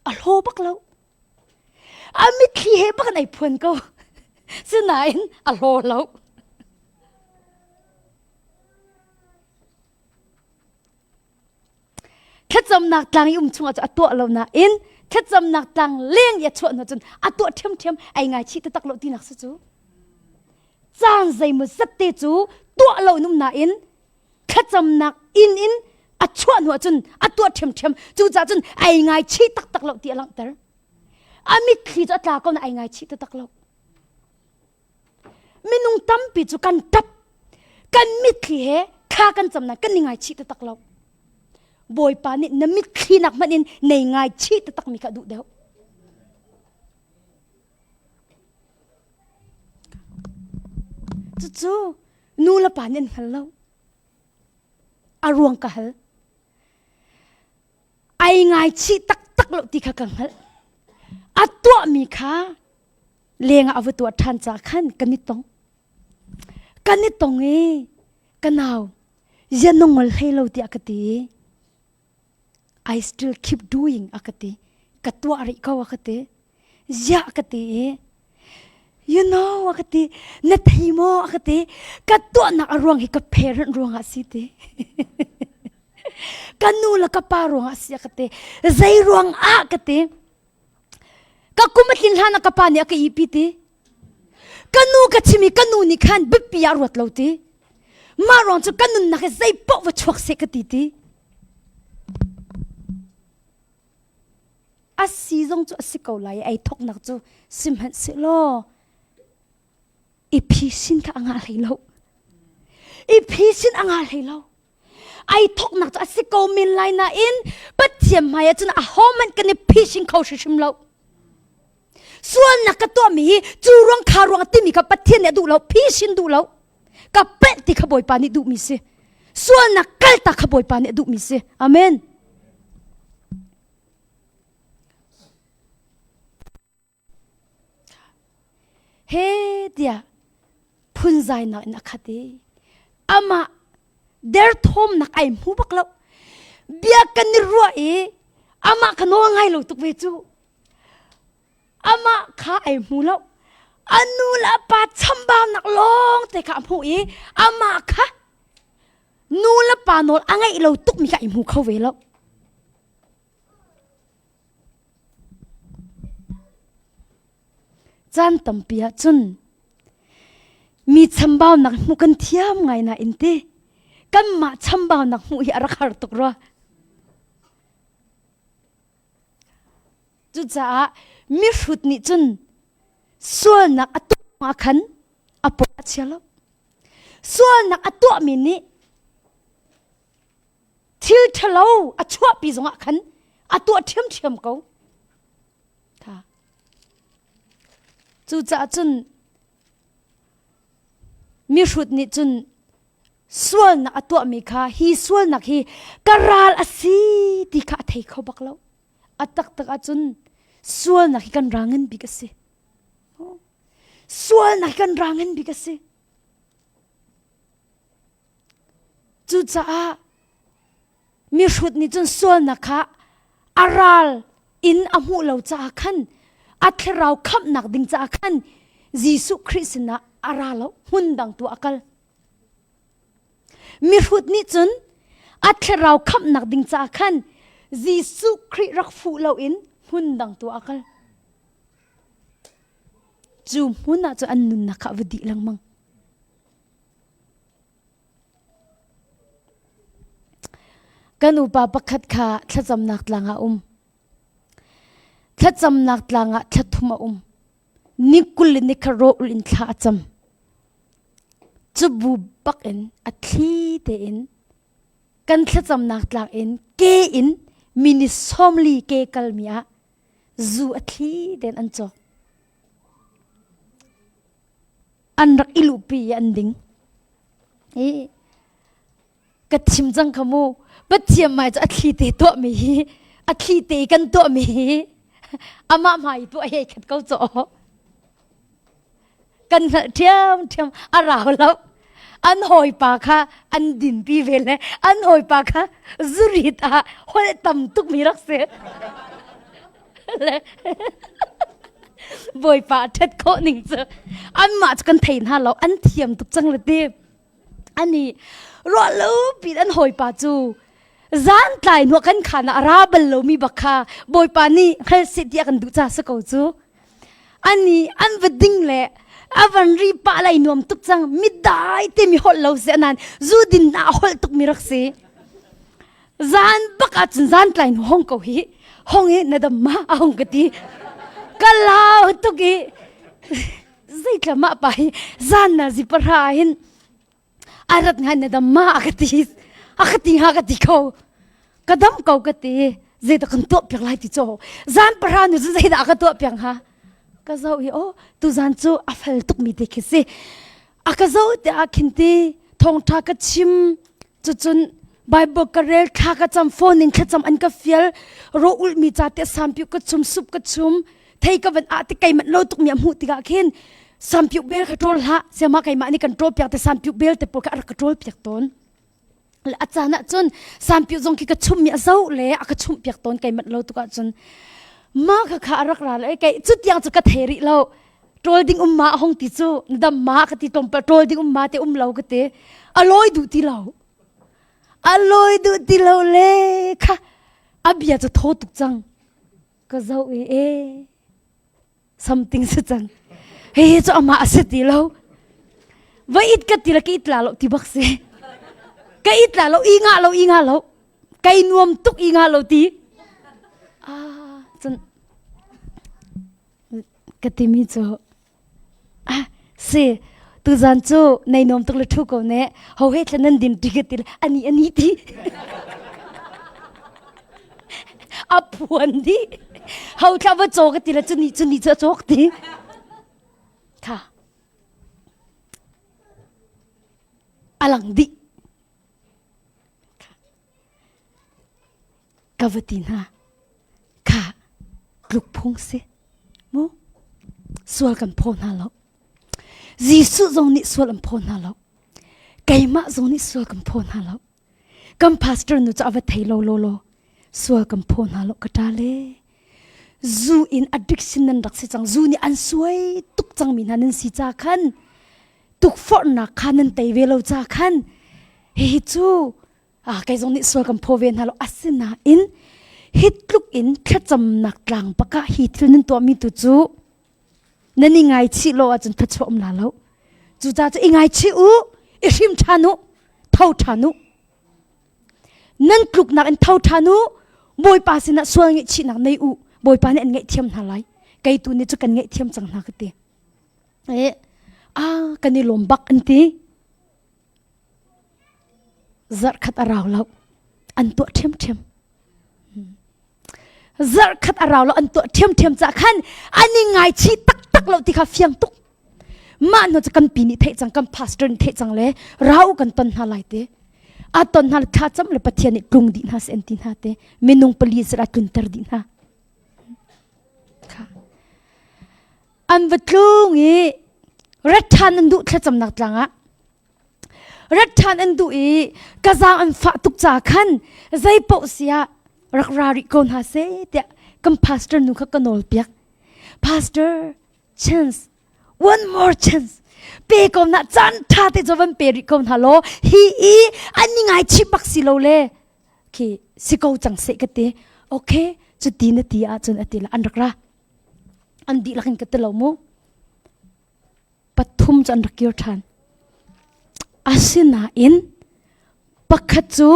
A hlaw bak lo. A mitthli he bak in ai phuan ko. Sinain a hlaw lo. Thlacamnak tlang i um chungah cu a tuah lo nain thlacamnak tlang leng i a chuah hnu cun a tuah ṭhiamṭhiam ai ngaichih taktak lo tinak si cu. Caan zeimaw zat te cu tuah lo in um nain thlacamnak inn in a chuah hnu ahcun a tuah ṭhiamṭhiam cucaah cun ai ngaichih taktak lo ti a langhter. A mitthli cu a tla ko na ai ngaichih taktak lo. Minung tampi cu kan ṭap kan mitthli he thla kan cam nain kan i ngaichih taktak lo. Bawipa nih na mitthli nak hmanh in nei ngaichih taktak mi kha a duh deuh. Cucu nu le pa nih an hngal lo. A ruang ka hal. Ai ngaichih taktak lo ti kha ka hngalh. A tuahmi kha lengah a va tuah ṭhan caah khan kan i tong. Kan i tong i ka nau zian na ngol hlei lo tiah ka ti i I still keep doing a ka ti. Ka tuah rih ko a ka ti. Ziah ka ti i you know a ka ti na thei maw a ka ti ka tuahnak a ruang hi ka parent ruangah si ti. ka nu le ka pa ruangah si a ka ti. Zei ruang ah ka ti. Ka kum a tlin hlan ah ka pa nih a ka ihpi ti. Ka nu ka chim i ka nu nih khan biapi ah ruat lo ti. Mah ruang cu ka nunnak hi zei paoh va chuak seh ka ti ti. A si zong cu a si ko lai i ei thawknak cu sihmanhsehlaw i phisin kha a ngah hlei lo. I phisin a ngah hlei lo. Ai thawknak cu a si ko men lai nain Pathian hmai ah cun ahohmanh kan i phisin kho hrimhrim lo. Sualnak ka tuahmi hi cu ruang kha ruang timi kha Pathian nih a duh lo, phisin duh lo. Ka pelh ti kha Bawipa nih duhmi si. Sualnak kaltak kha Bawipa nih a duhmi si. Amen. He tiah phunzainak in a khat i amah derthawmnak ai hmu bak lo. Bia kan i ruah i amah ka nawl ngai lo tuk ve cu. Amah kha ai hmu lo. A nu le a pa chambaunak lawng te kha a hmuh i amah kha nu le pa nawl a ngeih lo tukmi kha ai hmu kho ve lo. Caan tampi ah cun mi chambaunak hmuh kan thiam ngai nain ti kanmah chambaunak hmuh hi a rak har tuk rua. Cucaah mihrut nih cun sualnak a tuah ah khan a paw a chia lo. Sualnak a tuahmi nih thil ṭhalo a chuahpi zongah khan a tuah ṭhiamṭhiam ko. Cucaah cun mihrut nih cun sualnak a tuahmi kha hi sualnak hi ka ral a si ti kha a thei kho bak lo. A taktak ahcun sualnak hi kan ra ngan bik a si. Sualnak hi kan ra ngan bik a si. Cucaah mihrut nih cun sualnak kha a ral in a hmuh lo caah khan a thlarau khamhnak ding caah khan Jesuh Khrih sinah a ra lo hmun dang tu a kal. Mihrut nih cun a thlarau khamhnak ding caah khan Jesuh Khrih rak fuh loin hmun dang tu a kal. Cu hmun ah cun an nunnak kha a va dih lengmang. Kan upa pakhat kha thlacamnak tlang ah um. Thlacamnak tlang ah thla thum a um. Ni kul le ni khat rawl in thla a cam. Cubu bak in a thli tein kan thlacamnak tlang in ke in mini sawmli ke kalmi ah zu a thli tein an cawk. An rak i luhpi i an ding. I ka chim cang kha mu Pathian hmai cu a thli te tuahmi hi a thli te kan tuahmi hi amah hmai tuah he khat ko caw kan hngalh ṭhiamṭhiam a rau lo an hawipa kha an dinpi ve le an hawipa kha zurit ah holh tam tukmi rak si le bawipa a ṭhat khawh ning cu anmah cu kan thei hna lo an thiam tuk cang le ti ani ruah lo pi an hawipa cu zan tlai hnuah kan khan ah a ra bal lomi bak kha bawipa nih hngal seh tiah kan duh ca si ko cu ani an va ding le a van ri pah lai nuam tuk cang mi dai te mi holh lo si anan zu din na holh tuk mi rak si zan bak ah cun zan tlai nu hong ko hi hong i na dam ma a hong ka ti ka lau tuk i zeitla mah pa hi zan na zi pahra hin a rat ngai na dam ma a ka ti a ka ti hnga ka ti ko ka dam ko ka ti zeidah kan tuah piak lai ti cho zan pahra nu cu zeidah ka tuah piak hnga ka zoh i oh tu zan cu a fel tuk mi te khi si a ka zoh te ah khin ti thawngtha ka chim cucun Bible ka rel thla ka cam phone in thlacam an ka fial ro ulmi ca te sampiu ka chum sup ka chum thei ka van ah te keimah lo tuk mi a hmuh tikah khin sampiu bel ka ṭawl hlah siama keimah nih kan ṭawl piak te sampiu bel te pawl kha a rak ka ṭawl piak tawn le a caan ah cun sampiu zong khi ka chum mi a zo le a ka chumh piak tawn keimah lo tuk ah cun ma kha kha a rak ra le kei cu tiang cu ka thei rih lo ṭawl ding um ma a hong ti cu na dam ma ka ti tlawmpal ṭawl ding um ma te um lo ka ti a lawi duh ti lo a lawi duh ti lo le kha a bia cu thaw tuk cang ka zoh i e something si cang he cu amah a si ti lo va it ka ti le ka it la lo ti bak si ka it la lo i nga lo i nga lo kai nuam tuk i nga lo ti ah cun ka timi cu ah si tuzan cu nei nuam tuk le thu ko ne ho he thla nan din ti ka ti ani ani ti a phuan di ho thla va chaw ka ti le chuni chuni chu a chawk ti kha alang di Ka va ti hna. Kha tluk phung si. Mu sual kan phaw hna lo. Jesuh zong nih sual an phaw hna lo. Keimah zong nih sual kan phaw hna lo. Kan pastor nu cu a va thei lo lo lo. Sual kan phaw hna lo ka ṭa le. Zu in addiction nan rak si cang. Zu nih an suai tuk cangmi hna nan si ca khan tukforhnak kha nan tei ve lo ca khan hihi cu ah kei zong nih sual kan phaw ve hna lo. Asinain hi tluk in thlacamnak tlang pakah hi thil nan tuahmi tu cu nan i ngaichih lo ahcun thluachuah um la lo. Cucaah cu i ngaichih u, i hrim ṭhan u, tho ṭhan u. Nan tluknak in tho ṭhan u, Bawipa sinah sual ngaihchihnak nei u. Bawipa nih an ngaihthiam hna lai. Kei tu nih cu kan ngaihthiam cang hna ka ti. Eh, ah, kan i lawm bak an ti. Zarh khat a rau lo. An tuah ṭhiamṭhiam. Zarh khat a rau lo an tuah ṭhiamṭhiam cah khan an i ngaichih taktak lo ti kha fiang tuk. Mah hnu cu kan pi nih theih cang, kan pastor nih theih cang le rau kan ton hna lai te. A ton hna le thlacam le Pathian nih tlung dih hna seh an ti hna te. Minung pali zat a tlunter dih hna. Kha. An va tlung i rat ṭhan an duh thlacamnak tlang ah rat ṭhan an duh i ka zaang an fah tuk ca khan zei paoh siah rak ra rih ko hna seh tiah kan pastor nu kha ka nawl piak. Pastor, chance, one more chance pe ko na caan ṭha te cu van pe rih ko hna law hi i an i ngaichih bak si lo le khi si ko cang seh ka ti. Okay, cuti na ti ahcun a ti la an rak ra. An dihlak in ka ti lo mu. Pathum cu an rak kir ṭhan. Asinain pakhat cu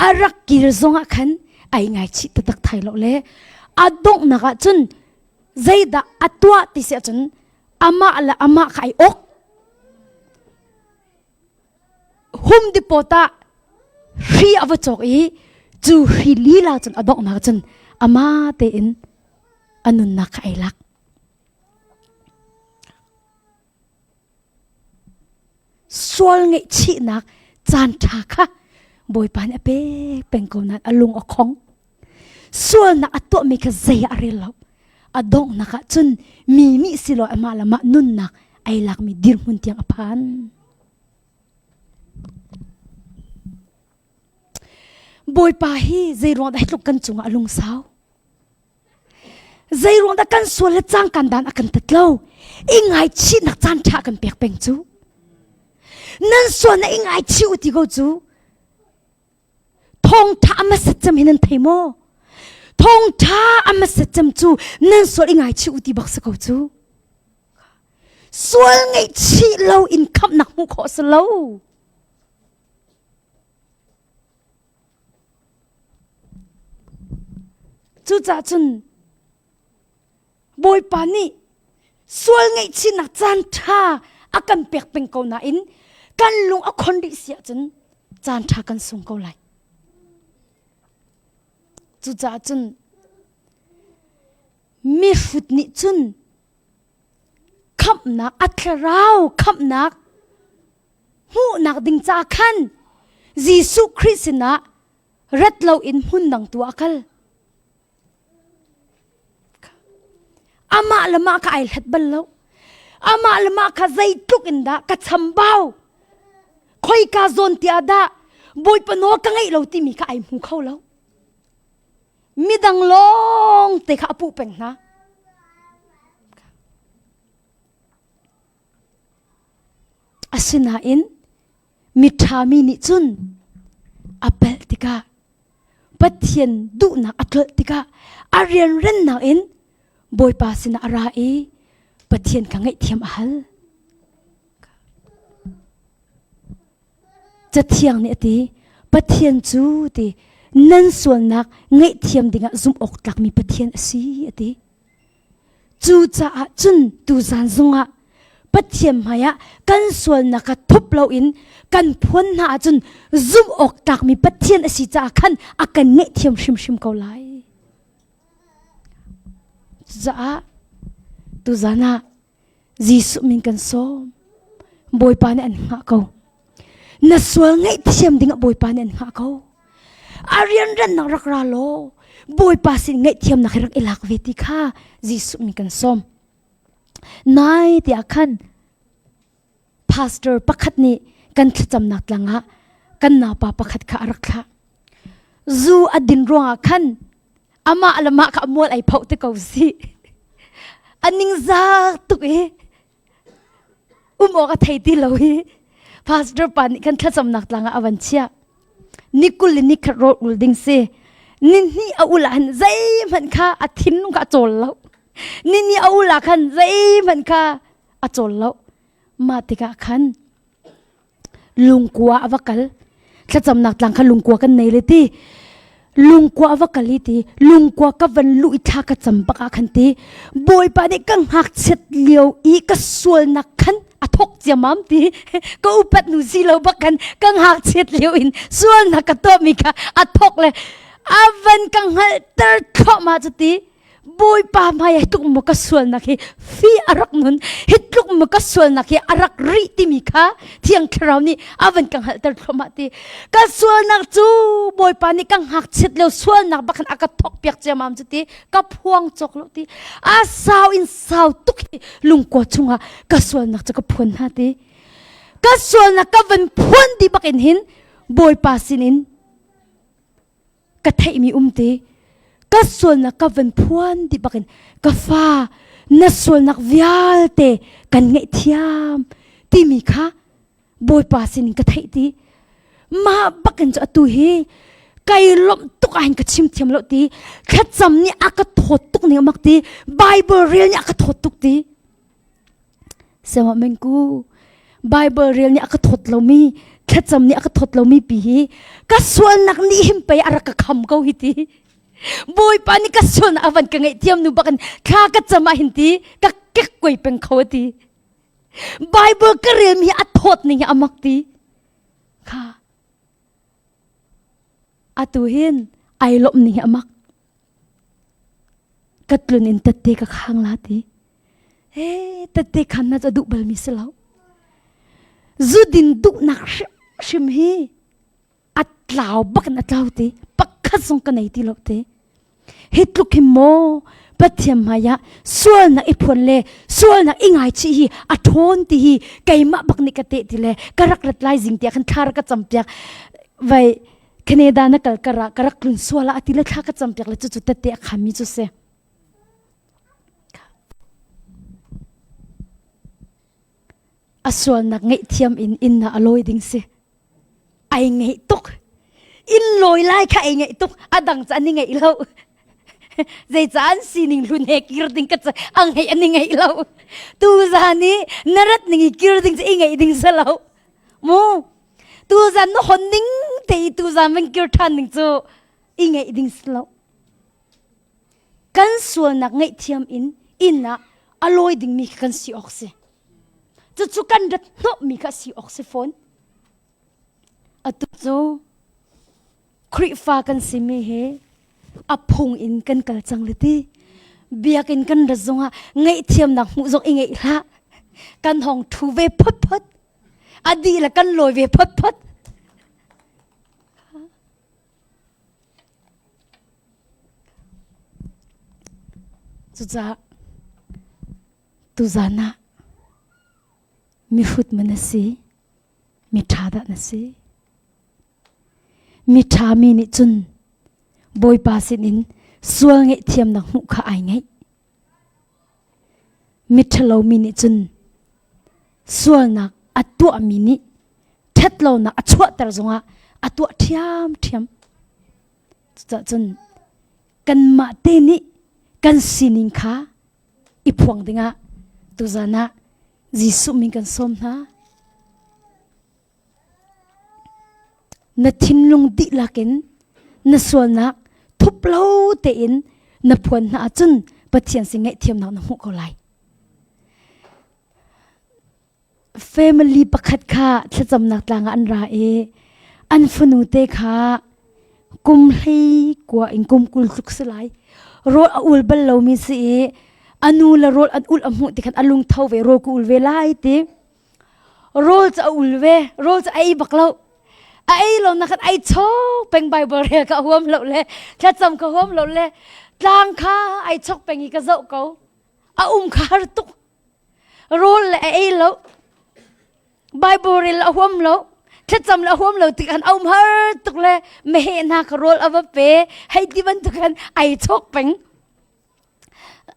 a rak kir zongah khan ai ngaichih taktak thai lo le a donghnak ah cun zeidah a tuah ti si ahcun amah le amah kha ai ok. Hum depot ah hri a va cawk i cu hri lila cun a donghnak cun amah tein a nunnak kha ai lak. Sual ngaihchihnak caan ṭha kha Bawipa nih a pek peng ko nain a lung a khong. Sualnak a tuahmi kha zei ah a rel lo. A donghnak ah cun mi nih si lo amah le mah nunnak ai lakmi dirhmun tiang a phan. Bawipa hi zeiruang dah hi tluk kan cungah a lungsau? Zeiruang dah kan sual le cangkan dan a kan tat lo? I ngaichihnak caan ṭha kan pek peng cu. Nan sual na i ngaichih u ti ko cu. Thawngṭha a hmasat cem hi nan thei maw? Thawngṭha a hmasat cem cu nan sual i ngaichih u ti bak si ko cu. Sual ngaihchih lo in khamhnak hmuh khawh si lo. Cucaah cun Bawipa nih sual ngaihchihnak caan ṭha a kan pek peng ko nain kan lung a khon rih si ahcun caan ṭha kan sung ko lai. Cucaah cun mihrut nih cun khamhnak a thlarau khamhnak hmuhnak ding ca khan Jesuh Khrih sinah rat loin hmun dang tu ah kal. Amah le mah kha ai hlat bal lo. Amah le mah kha zeitluk in dah ka chambau. Khoika zawn tiah dah Bawipa nawl ka ngeih lo timi kha ai hmu kho lo. Midang lawng te kha a puh peng hna. Asinain miṭhami nih cun a palh tikah Pathian duhnak a tlolh tikah a rianrennak in Bawipa sinah a ra i Pathian kha ngaihthiam a hal. Cathiang nih a ti, Pathian cu ti nan sualnak ngaihthiam dingah zumh awk tlakmi Pathian a si a ti. Cucaah cun tuzan zongah Pathian hmaiah kan sualnak kha thup loin kan phuan hna ahcun zumh awk tlakmi Pathian a si caah khan a kan ngaihthiam hrimhrim ko lai. Cucaah tuzan ah Jesuh min kan sawm. Bawipa nih an hngah ko. Na sual ngaihthiam dingah Bawipa nih an hngah ko. A rianrannak rak ra law Bawipa sin ngaihthiamnak hi rak i lak ve ti kha Jesuh min kan sawm. Nai tiah khan pastor pakhat nih kan thlacamnak tlang ah kan naupa pakhat kha a rak thlah. Zu a din ruangah khan. Amah le mah kha mual ai phoh te ko si. A ningzak tuk i um awk a thei ti lo hi. Pastor pa nih khan thlacamnak tlang ah a van chiah. Ni kul le ni khat rawl ul ding si. Ni hnih a ul ah hin zeihmanh kha a thinlung kha a cawl lo. Ni hnih a ul ah khan zeihmanh kha a cawl lo. Mah tikah khan lungkua a va kal thlacamnak tlang kha lungkua kan nei le ti lungkua a va kal i ti lungkua ka van luh i thla ka cam bak ah khan ti bawipa nih ka ngakchiat lio i ka sualnak khan a thok ciamam ti ka upat nu si lo bak khan ka ngakchiat lio in sualnak ka tuahmi kha a thok le a van ka hngalhter thluahmah cu ti Bawipa hmai ah tluk maw ka sualnak hi fi a rak nun hi tluk maw ka sualnak hi a rak rih timi kha Thiang Thlarau nih a van ka hngalhter thluahmah ti ka sualnak cu Bawipa nih ka ngakchiat lio sualnak bak khan a ka thok piak ciamam cu ti ka phuang cawk lo ti a sau in sau tuk hi lungkua chungah ka sualnak cu ka phuan hna ti ka sualnak ka van phuan dih bak in hin Bawipa sinin ka theihmi um te ka sualnak ka van phuan dih bakin ka fa na sualnak vialte kan ngaihthiam timi kha bawipa sinin ka theih ti mah bakin cu atu hi kai lawmh tuk ah hin ka chim thiam lo ti thlacam nih a ka thawt tuk ning amak ti bible rel nih a ka thawt tuk ti Sema mengku Bible rel nih a ka thawt lomi thlacam nih a ka thawt lomi pi hi ka sualnak nih him pei a rak ka kham ko hi ti Bawipa nih ka sualnak a van ka ngaihthiam nu bakin thla ka cam ah hin ti ka kek koi peng kho ti Bible ka rel mi hi a thawt ning hi a mak ti kha atu hin ai lawmh ning hi a mak Ka tlun in tette ka khang la ti. He tette khan na ca duh bal mi si lo. Zu din duhnak hrimhrim hi a tlau bak in a tlau ti. Pakhat zong ka nei ti lo ti. Hi tluk hi maw Pathian hmai ah sualnak i phuan le sualnak i ngaichih hi a ṭhawn ti hi keimah bak nih ka teh ti le ka rak rat lai zing tiah khan thla rak ka cam piak vai Canada na kal kar ah ka rak tlun sual ah ati le thla ka cam piak le cucu tette a khami cu si. A sualnak ngaihthiam in inn ah a lawi ding si. Ai ngeih tuk. Inn lawi lai kha ai ngeih tuk. A dang ca an i ngeih lo. Zeicah an sining hlun he kir ding ka ca ang ngeih an i ngeih lo. Tu zan i na rat ning i kir ding cu i ngeih ding si lo. Mu tuzan na hon ning te i tuzan van kir ṭhan ding cu i ngeih ding si lo kan sualnak ngaihthiam in inn ah a lawi dingmi kha kan si awk si cucu kan rat hnawhmi kha si awk si fawn atu cu Khrihfa kan simi hi a phung in kan kal cang le ti biakinn kan rat zongah ngaihthiamnak hmuh zong i ngeih hlah kan hong ṭhu ve phot phot a dih le kan lawi ve phot phot cucaah tuzan ah mihrut ma na si miṭha dah na si miṭha mi nih cun bawipa sinin sual ngaihthiamnak hmuh kha ai ngaih Miṭhalo mi nih cun sualnak a tuahmi nih ṭhatlonak a chuahter zongah a tuah ṭhiamṭhiam. Cucaah cun kanmah te nih kan sining kha i phuang dingah tuzan ah Jesuh min kan sawm hna. Na thinlung dihlak in na sualnak thup lo tein na phuan hna ahcun Pathian sin ngaihthiamnak na hmuh ko lai. Family pakhat kha thlacamnak tlang ah an ra i an fanu te kha kum hlei kua in kum 20 tluk si lai. Rawl a ul bal lomi si i a nu le rawl an ul a hmuh ti khan a lung tho ve rawl ka ul ve lai ti. Rawl cu a ul ve rawl cu a ei bak lo a ei lo na khan ai chok peng bible rel ka huam lo le thlacam ka huam lo le tlang kha ai chok peng i ka zoh ko a um kha har tuk rawl le a ei lo bible rel a huam lo. Thlacam le huam lo tik an um har tuk le meheh hna ka rawl a va pe hei ti bantuk khan ai chok peng.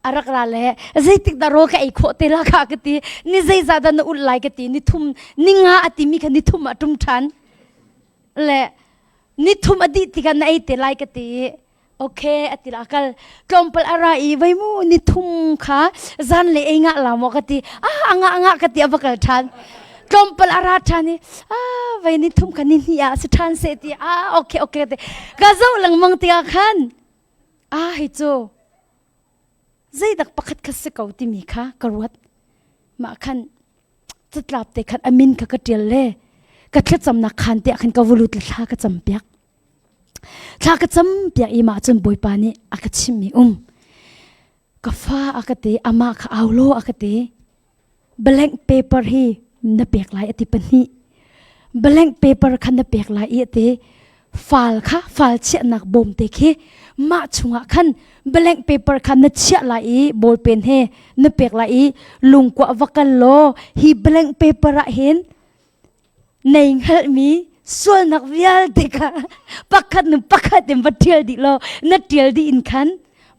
A rak ra le zeitik dah rawl ka ei khawh te la kha ka ti ni zeizah dah na ulh lai ka ti ni thum ni nga a timi kha ni thum ah ṭum ṭhan le ni thum a dih tikah na ei te lai ka ti okay a ti la kal tlawmpal a ra i vei mu ni thum kha zan le ei nga la maw ka ti ah anga anga ka ti a va kal ṭhan tlawmpal a ra ṭhan i ah vei ni thum kha ni hnih ah si ṭhan seh ti ah okay okay ti ka zoh lengmang tikah khan ah hei cu zeidak pakhat kha si ko timi kha ka ruat mah khan catlap te khan amin kha ka ṭial le ka thlacamnak khan te ah khan ka vulut le thla ka cam piak thla ka cam piak i mah cun bawipa nih a ka chimhmi um ka fa a ka ti amah kha au law a ka ti blank paper hi na pek lai a ti pahnih blank paper kha na pek lai i a ti fal kha fal chiahnak bawm te khi mah chungah khan blank paper kha na chiah lai i ballpen he na pek lai i lungkua va kal law hi blank paper ah hin nei hngalhmi sualnak vialte kha pakhat nu pakhat in va ṭial dih law na ṭial dih in khan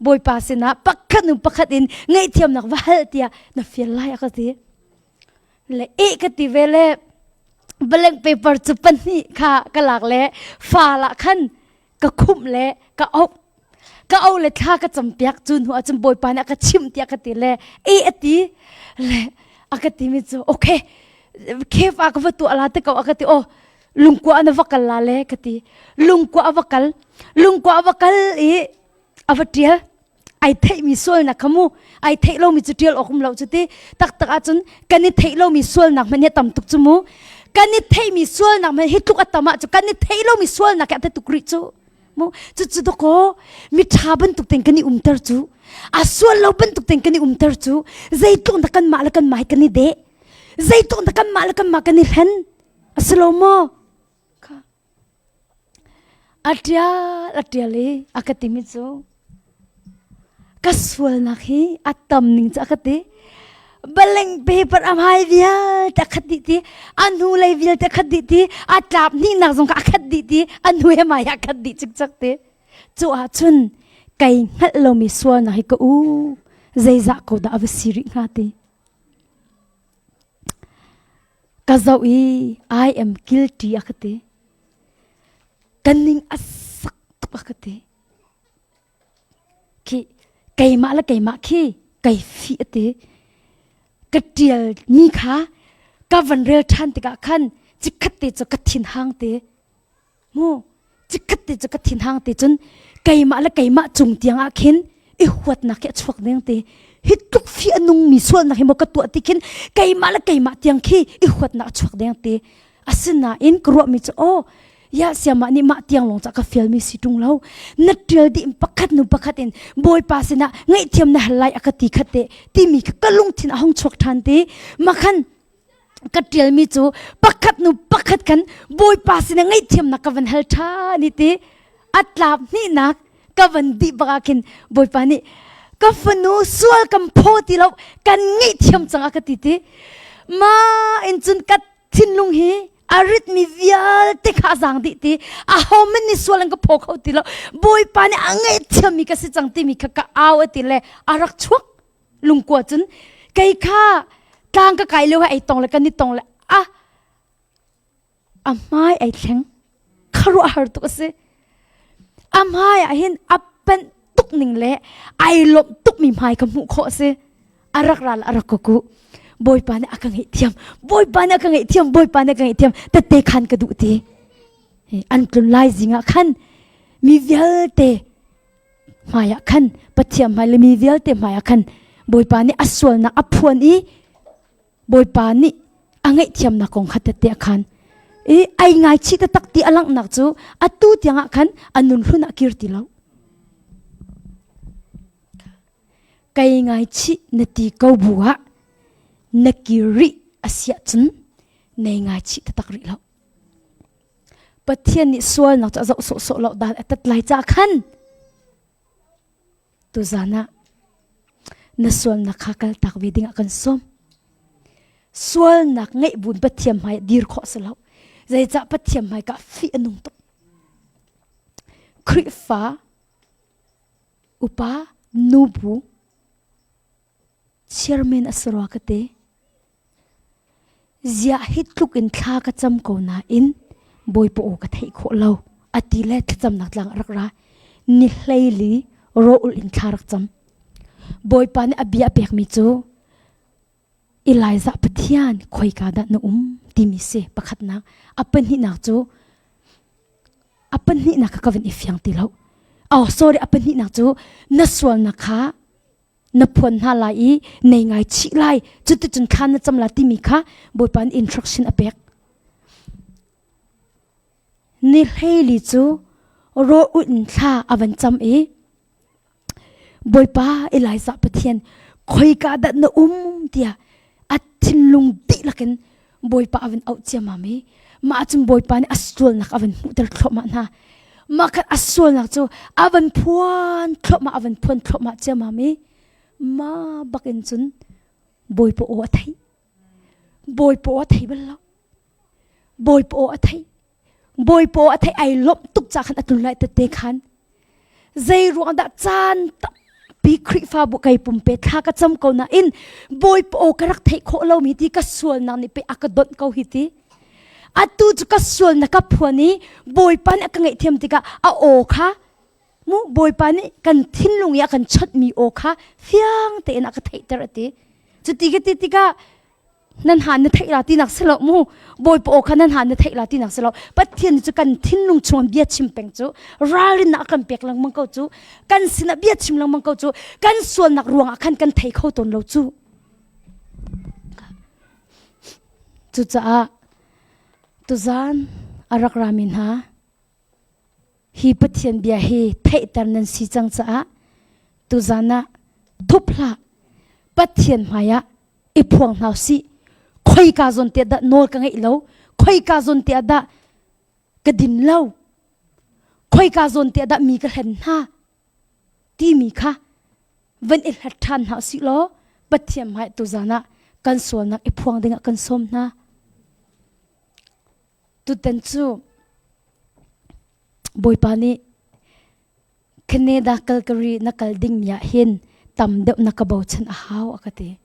Bawipa sinah pakhat nu pakhat in ngaihthiamnak va hal tiah na fial lai a ka ti le eh ka ti ve le blank paper cu pahnih kha ka lak le fa lah khan ka khumh le ka auh ka auh le thla ka campiak cu hnu ahcun bawipa nih a ka chimh tiah ka ti le e a ti le a ka timi cu okay cave ah ka va tuah la te ko a ka ti oh lungkua na va kal la le ka ti lungkua a va kal lungkua a va kal i a va tial ai theihmi sualnak kha mu ai theih lomi cu ṭial awk um lo cu ti taktak ahcun kan i theih lomi sualnak hmanh hi a tam tuk cu mu kan i theihmi sualnak hmanh hi tluk a tam ah cu kan i theih lomi sualnak hi a tuk rih cu mu cu cu dakaw mi ṭha bantuk ten kan i umter cu a sual lo bantuk ten kan i umter cu zeitluk dah kanmah le kanmah hi kan i deh zeitluk dah kanmah le kanmah kan i hlen a si lo maw A ṭial a ṭial i a ka timi cu ka sualnak hi a tam ning cu a ka ti. Baleng paper a hmai vialte a khat dih ti, a hnulei vialte a khat dih ti, a tlap hnihnak zong kha a khat dih ti, a hnu he hmai a khat dih cikcek ti. Cu ahcun kai hngalh lomi sualnak hi ka u zeizah ko dah a va si rih hnga ti. Ka zoh i I am guilty a ka ti. Ka ning a sak tuk a ka ti. Khi keimah le keimah khi kai fih a ti. Ka ṭial mi kha ka van rel ṭhan tikah khan chikkhat te cu ka thin hang te. Mu chikkhat te cu ka thinhang te cun keimah le keimah cung tiang ah khin i huatnak hi a chuak ding te hi tluk fi a nungmi sualnak hi maw ka tuah ti khin keimah le keimah tiang khi i huatnak a chuak deng te asinain ka ruahmi cu aw ya siamah nih mah tiang lawng ca ka fialmi si ṭung lo na ṭial dih in pakhat nu pakhat in bawipa sinah ngaihthiam na hal lai a ka ti khat te timi kha ka lungthin a hung chuak ṭhan te makhan ka ṭialmi cu pakhat nu pakhat khan bawipa sinah ngaihthiamnak ka van hal ṭhan i ti a tlap hnihnak ka van dih bak ah khin bawipa nih ka fanu sual kan phaw ti lo kan ngaihthiam cang a ka ti ti ma in cun ka thinlung hi a ritmi vialte kha a zaang dih ti aho man nih sual an ka phaw kho ti lo bawipa nih a ngaihthiammi ka si cang timi kha ka au a ti le a rak chuak lungkua cun kei kha tlang ka kai lio ha ei tong le kan i tong le a a hmai ai thleng kharuah har tuk a si a hmai ah hin a pen tuk ning le ai lawmh tuk mi hmai ka hmuh khawh a si a rak ral a rak ka ku bawipa nih a ka ngeih thiam bawipa nih a ka ngeih thiam bawipa nih a ka ngeih thiam tette khan ka duh ti an tlun lai zing ah khan mi vialte hmaiah khan Pathian hmai le mi vialte hmaiah khan Bawipa nih a sualnak a phuan i Bawipa nih a ngaihthiamnak kong kha tette a khan i ai ngaichih taktak ti a langhnak cu atu tiangah khan a nun hlun ah kir ti lo kai ngaichih na ti ko bu ah na kir rih a siah cun nei ngaichih taktak rih lo Pathian nih sualnak cu a zoh sawhsawh lo dan a tat lai ca khan tuzan ah na sualnak kha kaltak ve dingah kan sawm. Sualnak ngeih buin Pathian hmai dir khawh si lo. Zeicah Pathian hmaika fih a nung tuk. Khrihfa upa nubu chairman a si rua ka ti. Ziah hi tluk in thla ka cam ko nain Bawipa aw ka theih khawh lo a ti le thlacamnak tlang a rak ra. Ni hleili rawl in thla rak cam. Bawipa nih a bia a pekmi cu Elijah Pathian khoika dah na um timi si pakhatnak. A pahnihnak cu a pahnihnak kha ka van i fiang ti lo. Oh sorry a pahnihnak cu na sualnak kha na phuan hna lai i nei ngai chih lai cuticun thla na cam la timi kha Bawipa nih instruction a pek. Ni hleili cu raw in thla a van cam i Bawipa Elijah Pathian khoika dah na um tiah a thinlung dihlak in Bawipa a van auh ciammam i mah cun Bawipa nih a sualnak a van hmuhter thluahmah hna. Mah khan a sualnak cu a van phuan thluahmah a van phuan thluahmah ciammam i mah bakin cun Bawipa aw a theih. Bawipa aw a thei bal lo. Bawipa aw a theih. Bawipa aw a theih ai lawmh tuk ca khan a tlun lai tete khan zei ruang dah caan tampi Khrihfabu kai pumpe thla ka cam ko nain Bawipa aw ka rak theih khawh lomi ti ka sualnak nih pe a ka donh ko hi ti atu cu ka sualnak ka phuan i Bawipa nih a ka ngaihthiam tikah a aw kha mu Bawipa nih kan thinlung i a kan chonhmi aw kha fiang tein a ka theihter a ti cuti ka ti tikah nan han na theih la tinak si lo mu bawipa aw kha nan han na theih la tinak si lo pathian cu kan thinlung chung bia chim peng cu ralrin ah kan pek lengmang ko cu kan sinah bia chim lengmang ko cu kan sualnak ruangah khan kan thei kho tawn lo cu cucaah tuzan a rak rami hna Hi Pathian bia hi theihter nan si cang caah tuzan ah thup hlah Pathian hmaiah i phuang hna usih. Khoika zawn te dah nawl ka ngeih lo, khoika zawn te dah ka din lo, khoika zawn te dah mi ka hlen hna timi kha van i hlat ṭhan hna usih law Pathian hmai tuzan ah kan sualnak i phuang dingah kan sawm hna. Tutan cu Bawipa nih Canada Calgary na kal dingmi ah hin tam deuh na ka bochan a hau a ka ti.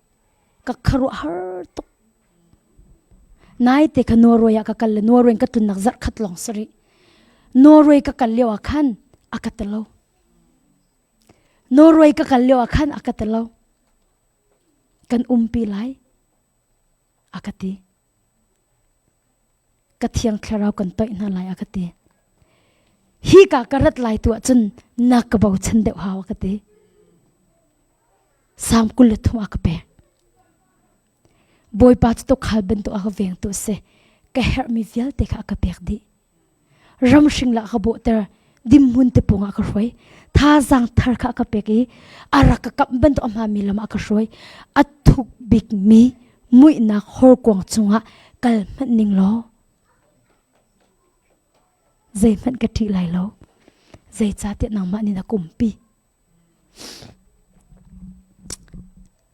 Ka khuaruahhar tuk. Naite kha Norway ah ka kal le Norway ka tlunnak zarh khat lawng si rih. Norway ka kal lio ah khan a ka ti lo. Norway ka kal lio ah khan a ka ti lo. Kan umpi lai a ka ti. Ka thiang thlarau kan toih hna lai a ka ti. Hi ka ka rat lai tu ahcun na ka bochan deuh hau a ka ti. Salm 23 a ka pek. Bawipa cu tukhal bantuk a ka vengtu a si. Ka herhmi vialte kha a ka pek dih. Ramhring la ka bawhter dimhmun te pawng ah ka hruai thazaang thar kha ka pek i a rak ka kamh bantuk a hmaami lam ah ka hruai a thuk bikmi muihnak horkuang chungah kal hmanh ning law zeihmanh ka ṭih lai lo zeicahtiah nangmah nih na kumpi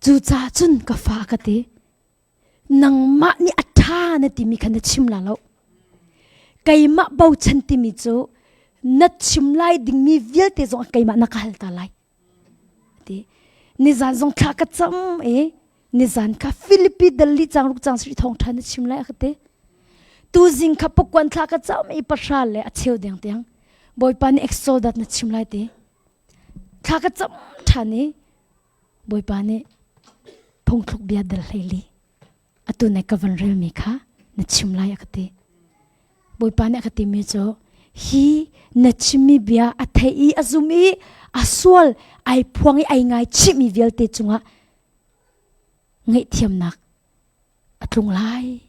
cucaah cun ka fa ka ti Nangmah nih a ṭha na timi kha na chim la lo. Keimah bochan timi cu na chim lai dingmi vialte zong keimah na ka hal ta lai. Ti. Nizan zong thla ka cam i nizan kha Philippi dal li cang ruk cang sri thawng ṭha na chim lai a ka ti. Tuzing kha pakuan thla ka cam i pahra le a cheu deng tiang Bawipa nih exodat na chim lai ti. Thla ka cam ṭhan i Bawipa nih phungthluk bia dal hleili atu nai ka van relmi kha na chim lai a ka ti. Bawipa nih a ka timi cu hi na chimmi bia a thei i a zum i a sual ai phuang i ai ngaichihmi vialte cungah ngaihthiamnak a tlung lai.